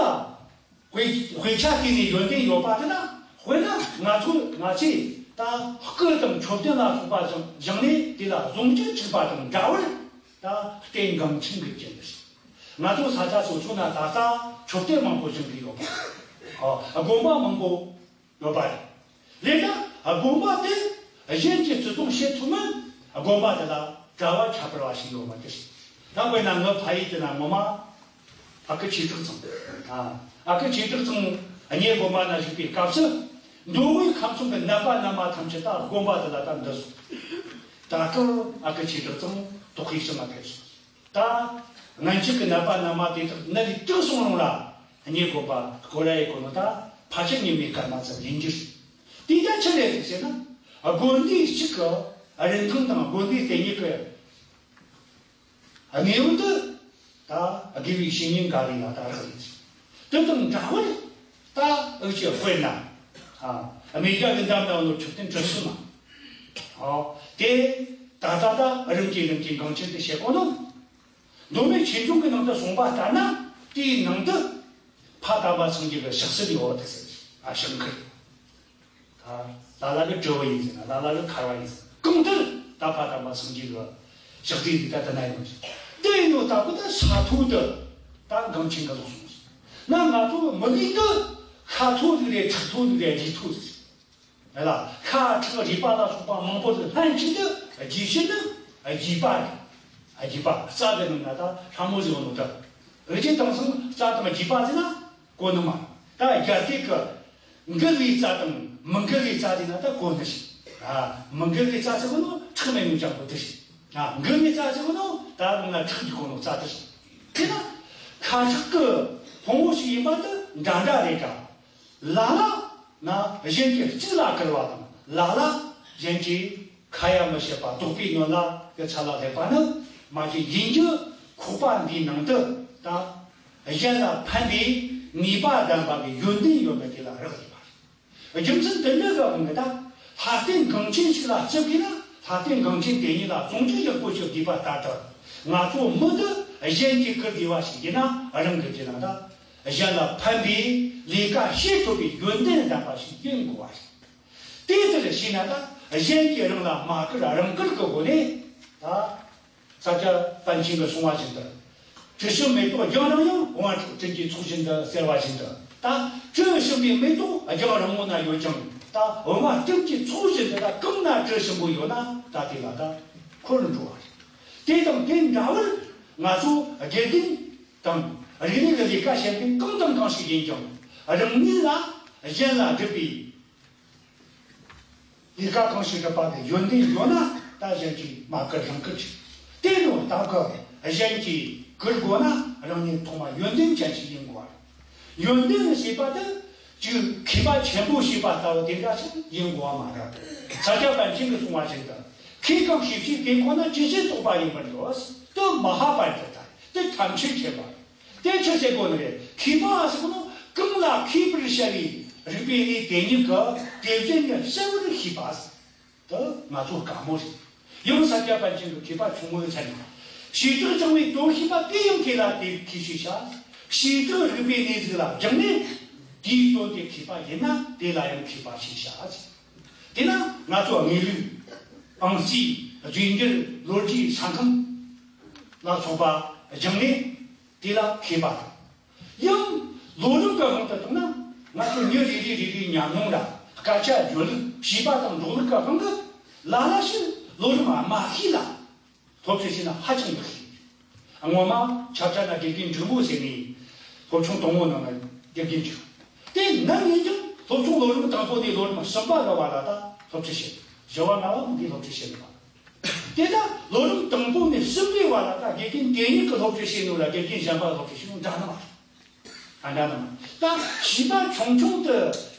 དཔེ་དཔེ་ཆ་བལྟས་ནས་ཡོན་ཏན་ཡོད་པ་དེ་ན། དཔེར་ན་ང་ཚོ་ང་ཚོས་ད་སྐུ་དང་མཆོད་རྟེན་ལ་སོགས་པ་བཞེངས་བཞེངས་ནས་དེ་ལ་ཟུང་འཇུག་བྱེད་པ་དང་འདྲ་བར། ད་རྟེན་འགངས་ཆེན་གྱི་རྐྱེན་རེད། ང་ཚོ་ས་ཆ་སོ་སོ་ན་ད་ལྟ་མཆོད་རྟེན་མང་པོ་བཞེངས་ཀྱི་ཡོད་པ། ཨ། དགོན་པ་མང་པོ་ཡོད་པ་རེད། ལས་ཀ་དགོན་པ་དེ་གཞན་གྱིས་བརྩི་མཐོང་བྱེད་ཐུབ་མིན་དགོན་པ་དེ་ལ་གྲྭ་བ་ཁྱད་པར་བ་ཞིག་ཡོད་པ་དེ་རེད། ད་དཔེར་ན་ངའི་ཕ་ཡུལ་དེ་ན་ངོ་མ་ཨ་ཁུ་ཆོས་གྲགས་ཚང་། ཨ་ཨ་ཁུ་ཆོས་གྲགས་ཚང་གཉེར་དགོན་པ་ན་བཞུགས་པའི་སྐབས་སུ། མདོ་དབུས་ཁམས་གསུམ་གྱི་ནད་པ་ན་མ་ཐམས་ཅད་ད་དགོན་པ་དེ་ལ་ད་འདུ་སོང་། ད་སྐབས་ཨ་ཁུ་ཆོས་གྲགས་ཚང་དོགས་ཤིང་མ་ཕེབས་སོང་། ད་སྔོན་ཆད་ཀྱི་ནད་པ་ན་མ་དེ་དག་ནད་ལས་དྲག་སོང་རུང་ལ་གཉེར་དགོས་པ་སྐོར་ར་ཡི་གོ་ནོ་ད་ཕལ་ཆེར་ཉི་མའི་སྐར་མ་ཙམ་ཡིན་རྒྱུ་རེད། དེ་ད་ཆི་རེད་ཟེར་ན། དགོན་སྡེ་གཅིག་གི་རིན་ཐང་དང་དགོན་སྡེ་དེ་ཉིད་ཀྱི་གནས་བབ་དེ་ད་དགེ་བའི་བཤེས་གཉེན་འགའ་རེ་ལ་ད་རག་ལས་ཀྱི། དེ་དང་འདྲ་བར་ད་འུ་ཅག་དཔེར་ན། ཨ་མི་རྒྱ་གི་འདམ་ནང་ལོ་ཆུ་སྟེང་གྲུ་གསུམ་མ། ཨོ་དེ་ད་ད་ད་རིམ་གྱིས་རིམ་གྱིས་འགངས་ཆེན་དུ་བྱེད་གོ་ནོ། མདོ་སྨད་ཆོས་འབྱུང་གི་ནང་དུ་གསུངས་པ་ལྟར་ན། དེའི་ནང་དུ་ཕ་དམ་པ་སངས་རྒྱས་ཀྱི་ཞག་གསེར་ཡོད་དེ་ཟེར། ཨ་ཞག་མཁར། ད་ལ་ལ་གི་དྲིལ་བུ་ཡིན་ཟེར་ན་ལ་ལ་གི་མཁར་བ་ཡིན་ཟེར། གང་ལྟར་ད་ཕ་དམ་པ་སངས་རྒྱས་ཀྱི་ཞག་གསེར་འདི་ད་དེ་ན་ཡོད་ཟེར། དེ་ཡིན་ནོ་ད་གོ་ད་ས་ཐོག་ཏུ་ད་འགངས་ཆེན་གི་ལོག་སོང་ཟེར། ན་ང་ཚོ་མི་རིགས་འདི་ཤ་ཐོག་ཟིག་རེད། ཁྲག་ཐོག་ཟིག་རེད། རུས་ཐོག་ཟིག་རེད། ལ་ཤ་ཁྲག་རུས་པ་ལ་སོགས་པ་མང་པོ་ཟིག་ལྷན་ཅིག་ཏུ་རྒྱས་བྱེད་ནི་རྒྱས་པ་རེད། རྒྱས་པ་རྩ་དེ་ནི་ང་ད་ལྷ་མོ་ཟིག་ཡོད་ནོ་ད། རིགས་ཀྱི་དེང་སང་རྩ་དང་རྒྱས་པ་ཟེར་ན་གོ་ནི་མ། ད་རྒྱ་སྐད་ཀྱི་འགུལ་བའི་རྩ་དང་མི་འགུལ་བའི་རྩ་ཟེར་ན་ད་གོ་ནི་ཞིག། ཨ་མི་འགུལ་བའི་རྩ་ཟེར་གོ་ནོ་ཁྲག་མེད་ནོ་ཅང་གོ་དེ་ཞིག། ཨ་འགུལ་བའི་རྩ་ཟེར་གོ་ནོ་ད་ང་ཁྲག་གི་གོ་ནོ་རྩ་དེ་ཞིག། དེ་ན་ཁ་ཁྲག་གི་ཕུང་པོ་ཞིག་ཡིན་པ་དེ་འདྲ་འདྲ་རེད་ཀ། ལ་ལ་ན་གཞན་གྱི་གཙུག་ལ་བཀུར་བ་དང་། ལ་ལ་གཞན་གྱི་ཁ་ཡ་མི་བྱེད་པ། དོགས་པའི་གནོན་ལ་གི་ཚད་ལ་སླེབས་པ་ནི་མ་གཞི་ཡིན་རྒྱུ་ཁོག་པ་འདིའི་ནང་དུ་ད་གཞན་ལ་ཕན་པའི་ནུས་པ་ལྡན་པ་གི་ཡོན་ཏན་ཡོད་མེད་དེ་ལ་རག་ལས་པ་རེད། རྒྱུ་མཚན་དེ་འདྲ་གི་དབང་གིས་ད་ལྷ་རྟེན་འགངས་ཆེན་ཞིག་ལ་བརྩི་དགོས་ན། ལྷ་རྟེན་འགངས་ཆེན་དེ་ཉིད་ལ་ཟུང་འཇུག་ཡག་པོ་ཞིག་དགོས་པ་ལྟར་དུ། ང་ཚོ་མི་འདི་གཞན་གྱིས་བཀུར་དགོས་པ་ཞིག་ཡིན་ན་རང་གི་རྒྱུད་ན་ད། གཞན་ལ་ཕན་པའི་ལས་ཀ་བྱེད་ཐུབ་པའི་ཡོན་ཏན་ལྡན་པ་ཞིག་ཡིན་དགོས་པ་རེད། དེ་ལྟར་བྱས་ན་ད་གཞན་གྱིས་རང་ལ་མ་བཀུར་རང་བཀུར་གྱི་སྒོ་ནས་ད། ས་སྐྱ་པཎ་ཆེན་གྱིས་གསུངས་པ་བཞིན་དུ། དྲི་ཞིམ་མེ་ཏོག་རྒྱང་རིང་ཡང་། བུང་བ་སྤྲིན་གྱི་ཚོགས་བཞིན་དུ་ཟེར་བ་བཞིན་དུ། ད་དྲི་ཞིམ་པའི་མེ་ཏོག་རྒྱང་རིང་མོ་ན་ཡོད་ཀྱང་། ད་བུང་བ་སྤྲིན་གྱི་ཚོགས་བཞིན་དུ་ད་གང་ན་དྲི་ཞིམ་པོ་ཡོད་ན་ད་དེ་ལ་ད་འཁོར་འགྲོ་བ་རེད། དེ་དང་དེ་འདྲ་བར་ང་ཚོ་དགེ་རྒན་དང་རིག་གནས་ཀྱི་ལས་ཀ་བྱེད་མཁན་གང་དང་གང་ཞིག་ཡིན་ཀྱང་། རང་ཉིད་ལ་གཞན་ལ་སྒྲུབ་པའི་ལས་ཀ་གང་ཞིག་སྒྲུབ་པ་གི་ཡོན་ཏན་ཡོད་ན་ད་གཞན་གྱིས་མ་བཀུར་རང་བཀུར་གྱིས། དེ་ནོ་སྟབས་ཀྱིས་གཞན་གྱིས་བཀུར་དགོས་ན་རང་ཉིད་ཐོག་མ་ཡོན་ཏན་ཅན་ཞིག་ཡིན་དགོས། ཡོན་ཏན་ཞེས་པ་དེ་ཅིག་མཁས་པ་ཆེན་པོ་ཞེས་པ་ལྟ་བུ་དེ་འདྲ་ཞིག་ཡིན་དགོས་པ་མ་རེད། ས་སྐྱ་པཎ་ཆེན་གྱིས་གསུངས་པ་བཞིན་དུ། མཁས་གང་ཞིག་ཅིག་དེ་ཁོ་ན་ཇི་བཞིན་རྟོགས་པ་ཡིན་པར་འདོད། དེ་མ་ཧཱ་པཎྜི་ཏ་རེད། དེ་ཐམས་ཅད་མཁྱེན་པ་རེད། དེ་ཆི་ཟེར་དགོས་ནི་རེད། མཁས་པ་ཟེར་གོ་ནོ་གང་ལ་མཁས་པར་བྱ་བའི་རིག་པའི་གནས་དེ་ཉིད་ཀྱི་དེ་བཞིན་ཉིད་གསལ་བར་ཤེས་པ། དེ་ང་ཚོ་དཀའ་མོ་རེད། ཡང་ས་སྐྱ་པཎ་ཆེན་གྱི་མཁས་པ་ཆུང་ངུའི་མཚན་ནས། བྱེ་བྲག་སྦྱང་བའི་དོན་ཤེས་པ་དེ་ཡང་མཁས་ལ་དེ་མཁས་ཞེས་བྱ། བྱེ་བྲག་རིག་པའི་གནས་ཟིག་ལ་སྦྱངས་ནས་དེའི་དོན་དེ་མཁས་པ་ཡིན་ན་དེ་ལ་ཡང་མཁས་པ་ཞེས་བྱ། དེས་ན་ང་ཚོ་དངོས་ལུགས་དབང་རྩིས་རྫས་འགྱུར་ལོ་རྒྱུས་ས་ཁམས་ལ་སོགས་པ་སྦྱངས་ནས། དེ་ལ་མཁས་པ་དང་། ཡང་ལོ་རིམ་གྱི་དབང་དུ་བཏང་ན། ང་ཚོ་མྱི་རེ་རེ་རེ་རེའི་ཉམས་མྱོང་ར་སྐད་ཆ་བརྗོད་ལུགས་བྱིས་པ་དང་འགྲོགས་ལུགས་ཀྱི་དབང་གིས་ལ་ལ་ཞིག་ལོ་རིམ་དམའ་ཤོས་ལ་སློབ་ཁྲིད་བྱས་ན་ཧ་ཅང་ཡག་ཤོས། སྔོན་མ་ཆབ་ཆ་ན་དགེ་རྒན་འབྲིང་པོ་ཟེར་ནས་སློབ་ཆུང་དང་པོ་ནང་ལ་དགེ་རྒན་བྱས། དེ་ནམ་ཡིན་ཀྱང་སློབ་ཆུང་ལོ་རིམ་དང་པོ་ནས་ལོ་རིམ་གསུམ་པ་གི་བར་ལ་ད་སློབ་ཁྲིད་བྱས། བཞི་བ་ལྔ་བ་འདི་སློབ་ཁྲིད་བྱས་ནས་པ། དེ་ལྟར་ལོ་རིམ་དང་པོ་ནས་གསུམ་པའི་བར་ལ་ད་དགེ་རྒན་དེ་ཉིད་ཀྱི་སློབ་ཁྲིད་བྱེད་ནོ་ལ་དགེ་རྒན་གཞན་པ་སློབ་ཁྲིད་བྱེད་ནོ་འདྲ་ནི་མ་རེད། ཨ་འདྲ་ནི་མ་རེད། ད་བྱིས་པ་ཆུང་ཆུང་དུ་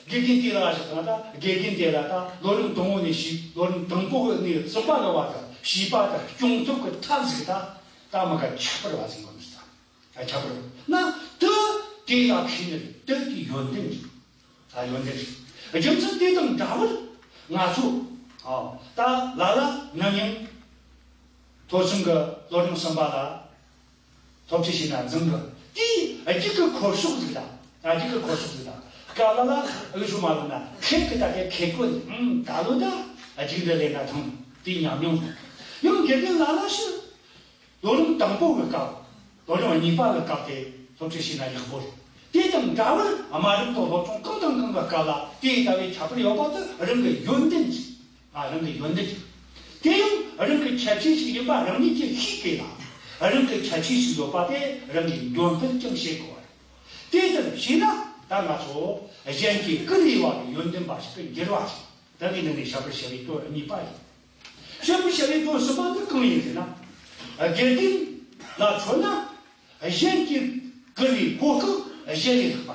དགེ་རྒན་དེ་ལ་ཞིག་དང་ད་དགེ་རྒན་དེ་ལ་ད་ལོ་རིམ་དང་པོ་ནས་བྱིས་ལོ་རིམ་དང་པོ་ནས་གསུམ་པ་ལ་བར་དུ་བྱིས་པ་དང་སྐྱོང་ཐབས་ཀྱི་ཐབས་ཟིག་ད་ད་མི་ག་ཁྱད་པར་བ་ཟིག་ཡོད་ནི་ད། ཁྱད་པར་ན་དུ་དེ་ཡག་ཤོས་ནི་དུ་དེ་ཡོན་ཏན་རེད། ད་ཡོན་ཏན་རེད། རྒྱུ་མཚན་དེ་དང་འདྲ་བར་ང་ཚོ་ཨ་ད་ལ་ལ་ན་ནིང་མཐོ་སུན་གི་ལོ་རིམ་གསུམ་པ་ལ་སློབ་ཁྲིད་བྱས་ན་འཛིན་གི་དེའི་རྒྱུགས་གི་འཁོར་ཕྱོགས་ཟིག་དང་ད་རྒྱུགས་གི་འཁོར་ཕྱོགས་ཟིག་དང་སྐབས་ལ་ལ་འུ་ཆོ་མ་ལོ་ན་ཁེ་གི་ད་གེ་ཁེ་གོ་ནི་ཨང་ད་ལོ་ད་རྒྱུགས་འདི་ལས་ན་ཐང་དེའི་ཉམས་མྱོང་ཡང་དགེ་རྒན་ལ་ལ་ཞིག་ལོ་རིམ་དང་པོ་གི་སྐབས། ལོ་རིམ་གཉིས་པ་གི་སྐབས་དེ་སློབ་ཁྲིད་བྱས་ན་ཡག་པོ་རེད། དེ་དང་འདྲ་བར་དམའ་རིམ་དང་སློབ་ཆུང་གང་དང་གང་གི་སྐབས་ལ་དེ་ལྟ་བུའི་ཁྱད་པར་ཡོད་པ་དེ་རང་གི་ཡོན་ཏན་ཅིག་ཨ་རང་གི་ཡོན་ཏན་ཅིག་དེ་ཡང་རང་གི་ཁྱད་ཆོས་ཤིག་ཡིན་པ་རང་ཉིད་ཀྱིས་ཤེས་དགོས་ལ། རང་གི་ཁྱད་ཆོས་ཤིག་ཡོད་པ་དེ་རང་གིས་འདོན་སྤེལ་ཀྱང་བྱེད་དགོས་པ་རེད། དེ་ལྟར་བྱས་ན་ད་ང་ཚོ་གཞན་གྱིས་བསྐུར་བའི་བ་གི་ཡོན་ཏན་པ་ཞིག་ཏུ་འགྱུར་བ་ཞིག་ད་གིན་ནང་ནས་བཤད་པར་བྱ་བའི་དོན་གཉིས་པ་ཡིན། བཤད་པར་བྱ་བའི་དོན་གསུམ་པ་ནི་གང་ཡིན་ཟེར་ན། དགེ་རྒན་ལ་མཚོན་ན་གཞན་གྱིས་བསྐུར་བའི་གོ་སྐབས་གཞན་ལས་ལྷག་པ་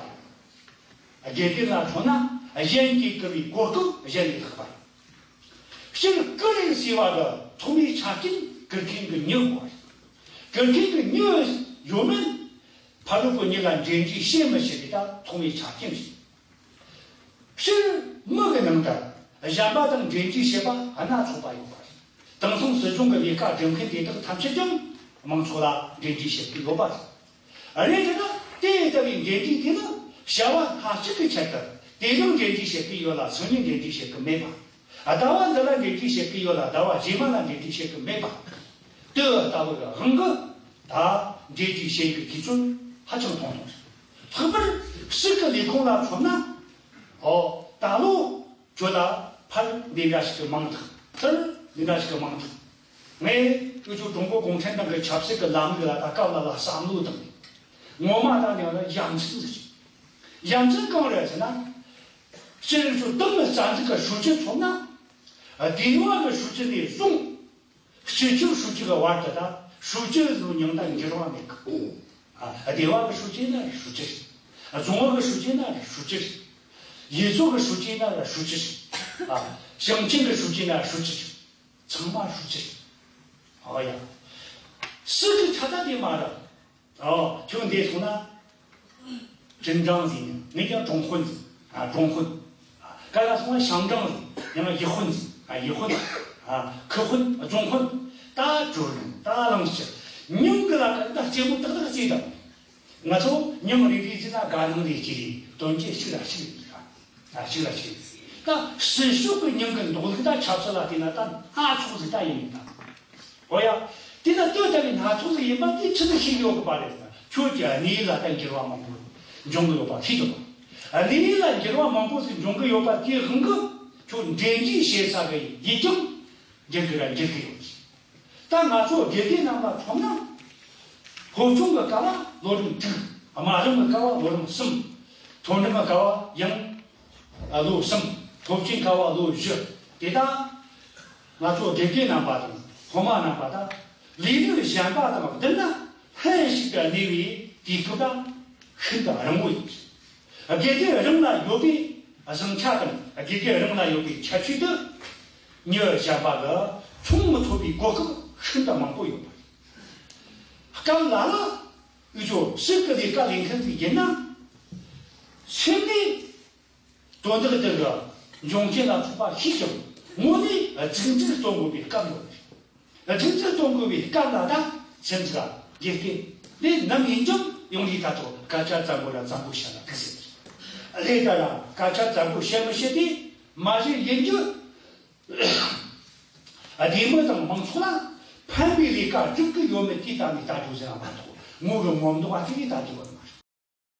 ཡིན། དགེ་རྒན་ལ་མཚོན་ན་གཞན་གྱིས་བསྐུར་བའི་གོ་སྐབས་གཞན་ལས་ལྷག་པ་ཡིན། སྤྱིར་བསྐུར་ཟེར་བ་གི་ཐོག་མའི་ཆ་རྐྱེན་བསྐུར་མཁན་གྱི་མྱི་དགོས་པ་རེད། བསྐུར་མཁན་གྱི་མྱི་ཡོད་མིན་ཕ་རོལ་པོ་མྱི་ལ་འབྲེལ་འདྲིས་བྱེད་མི་བྱེད་པའི་ད་ཐོག་མའི་ཆ་རྐྱེན་རེད། སྤྱིར་མི་གི་ནང་དུ་གཞན་པ་དང་འབྲེལ་འདྲིས་བྱེད་པ་སྣ་ཚོགས་པ་ཡོད་པ་རེད། དེང་སང་སྲིད་གཞུང་གི་ལས་ཀ་སྒྲུབ་མཁན་དེ་དག་ཐམས་ཅད་ཀྱང་མང་ཚོགས་ལ་འབྲེལ་འདྲིས་བྱེད་ཀྱི་ཡོད་པ་རེད། རེད་དེ་ན་དེ་ལྟ་བུའི་འབྲེལ་འདྲིས་དེ་ནི་བྱ་བ་སྣ་གཅིག་གི་ཆེད་དུ་དེ་རིང་འབྲེལ་འདྲིས་བྱེད་ཀྱི་ཡོད་ལ་སང་ཉིན་འབྲེལ་འདྲིས་བྱེད་ཀྱི་མེད་པ། ཟླ་བ་འདི་ལ་འབྲེལ་འདྲིས་བྱེད་ཀྱི་ཡོད་ལ་ཟླ་བ་རྗེས་མ་ལ་འབྲེལ་འདྲིས་བྱེད་ཀྱི་མེད་པ། དེ་ལྟ་བུ་གི་དབང་གིས་ད་འབྲེལ་འདྲིས་བྱེད་ཀྱི་དུས་ཚོད་ཧ་ཅང་ཐུང་ཐུང་རེད། ལྷག་པར་ཕྱི་གི་ལས་ཁུངས་ལ་མཚོན་ན། ཨོ་ད་ལོ་ཁྱོད་ལ་ཕར་འདི་འདྲ་ཞིག་གི་མིང་ཐོགས། ཚུར་འདི་འདྲ་ཞིག་གི་མིང་ཐོགས། ངས་འུ་ཚོ་ཀྲུང་གོ་གུང་ཁྲན་ཏང་གི་ཆབ་སྲིད་ཀྱི་ལམ་ལུགས་ལ་ད་སྐབས་ལ་ལ་བསམ་བློ་བཏང་ནས་ངོ་མ་ད་ནས་ལ་ཡ་མཚན་ཟིག་ཡ་མཚན་གང་རེད་ཟེར་ན། སྤྱིར་ཚོ་ཏང་གི་རྩ་འཛུགས་ཀྱི་ཧྲུའུ་ཅི་མཚོན་ན། སྡེ་བ་གི་ཧྲུའུ་ཅི་ནས་བཟུང་སྤྱི་ཁྱབ་ཧྲུའུ་ཅི་གི་བར་དུ་ད་ཧྲུའུ་ཅི་ཟེར་བའི་མིང་ད་འགྱུར་བ་མེད་གི། ཨ་སྡེ་བ་གི་ཧྲུའུ་ཅི་ན་ཧྲུའུ་ཅི་རེད། རྫོང་བ་གི་ཧྲུའུ་ཅི་ན་ཧྲུའུ་ཅི་རེད། ཡུལ་ཚོ་གི་ཧྲུའུ་ཅི་ན་ཧྲུའུ་ཅི་རེད། ཨ་ཞིང་ཆེན་གི་ཧྲུའུ་ཅི་ན་ཧྲུའུ་ཅི་རེད། ཚང་མ་ཧྲུའུ་ཅི་རེད། ཨོ་ཡ། སྲིད་གི་ཁྲ་ད་དེ་མ་རེད། ཨོ་ཁྱོད་འདས་སོང་ན། ཀྲིན་ཀྲང་ཟེར་ནས་ངས་ཀྱང་ཀྲུང་ཧོན་ཟེར། ཨ་ཀྲུང་ཧོན། ཨ་ག་ལ་སོང་ན་ཞང་ཀྲང་ཟེར་ཡང་ཡི་ཧོན་ཟེར། ཨ་ཡི་ཧོན། ཨ་ཁི་ཧོན། རྫོང་ཧོན། ད་ཇོ་རུན་ད་གླིང་ཕྱི། མྱིང་གི་ལ་ཀ་ད་རྩེ་མོ་ཏག་ཏག་རྩེ་དང་། ང་ཚོ་མྱིང་རེ་རེ་བརྩིས་ན་དགའ་སྣང་རེ་སྐྱེ་རེ་དོན་གྱི་གཅིག་ལ་གཅིག་རེད། ཨ་གཅིག་ལ་གཅིག་རེད། ད་སྲིད་ཕྱོགས་ཀྱི་མྱིང་གི་འདོགས་ལུགས་ད་ཆབ་སྲིད་ལ་བལྟས་ན་ད་སྣ་ཚོགས་ཟིག་ད་ཡིན་མིན་ད། ཨོ་ཡ། དེ་ལ་ལྟོས་ལྟ་བའི་སྣ་ཚོགས་ཟིག་ཡིན་པ་དེ་ཆི་ཟིག་ཤེས་ཡོད་གི་པ་རེད་ཟེར་ན། ཁྱོད་ཀྱི་གནས་ཡུལ་ལ་ད་འགྱུར་བ་མང་པོ་འབྱུང་གི་ཡོད་པ་ཤེས་ཐུབ་པ། གནས་ཡུལ་ལ་འགྱུར་བ་མང་པོ་ཟིག་འབྱུང་གི་ཡོད་པ་དེའི་དབང་གིས་ཁྱོད་འབྲེལ་འདྲིས་བྱེད་ས་གི་ཡུལ་ཀྱང་འགྱུར་གི་ར་འགྱུར་གི་ཡོད། ད་ང་ཚོ་དགེ་རྒན་རྣམ་པ་མཚོན་ན། སློབ་ཆུང་གི་སྐབས་ལ་ལོ་རིམ་དྲུག་དམའ་རིམ་གྱི་སྐབས་ལ་ལོ་རིམ་གསུམ། མཐོ་འབྲིང་གི་སྐབས་ལ་ཡང་ལོ་གསུམ། སློབ་ཆེན་སྐབས་ལ་ལོ་བཞི། དེ་དག་ང་ཚོ་དགེ་རྒན་རྣམ་པ་དང་སློབ་མ་རྣམ་པ་དང་ལས་རིགས་གཞན་པ་དང་བསྡུར་ན་ལྷན་ཞིག་ཏུ་གནས་པའི་དུས་སྐབས་ལ་ཤིན་ཏུ་རིང་བོ་ཡིན། དགེ་རྒན་རང་ལ་ཡོད་པའི་བཟང་ཆ་དང་དགེ་རྒན་རང་ལ་ཡོད་པའི་ཁྱད་ཆོས་དེ་མྱི་གཞན་པ་གིས་མཚུངས་མི་ཐུབ་པའི་གོ་སྐབས་ཤིན་ཏུ་མང་པོ་ཡོད་པ་རེད། སྐབས་ལ་ལ་འུ་ཚོ་སྲིད་ཀྱི་ལས་ཀ་ལས་མཁན་ཞིག་ཡིན་ན། སེམས་ནས་དོན་དག་དེ་གི་འབྱུང་རྐྱེན་ལ་ཐུག་པ་ཤེས་ཀྱང་དངོས་གནས་གཙིགས་འཛུགས་གཏོང་དགོས་པའི་སྐབས་ཡོད་རེད། གཙིགས་འཛུགས་གཏོང་དགོས་པའི་སྐབས་ལ་ད་སེམས་ཀྱི་འགལ་རྐྱེན་འདི་ནམ་ཡིན་ཀྱང་ཡོང་རིགས་ད་ཐོག་སྐད་ཆ་གཙང་པོ་ལ་གཙང་པོ་བཤད་ན་ཐུགས་སྲིད་རེད། ལས་ཀ་ལ་སྐད་ཆ་གཙང་པོ་བཤད་མི་ཤེས་དེ་མ་གཞི་ཡིན་རྒྱུ། སྡེ་མི་དང་མང་ཚོགས་ལ་ཕན་པའི་ལས་ཀ་སྒྲུབ་ཀྱི་ཡོད་མེད་དེ་ལྟ་ནས་ལྟ་རྒྱུ་ཟེར་བ་མ་གཏོགས་ངོ་གི་ངོ་མདོག་པ་དེ་ལས་ལྟ་རྒྱུ་ཡོད་མ་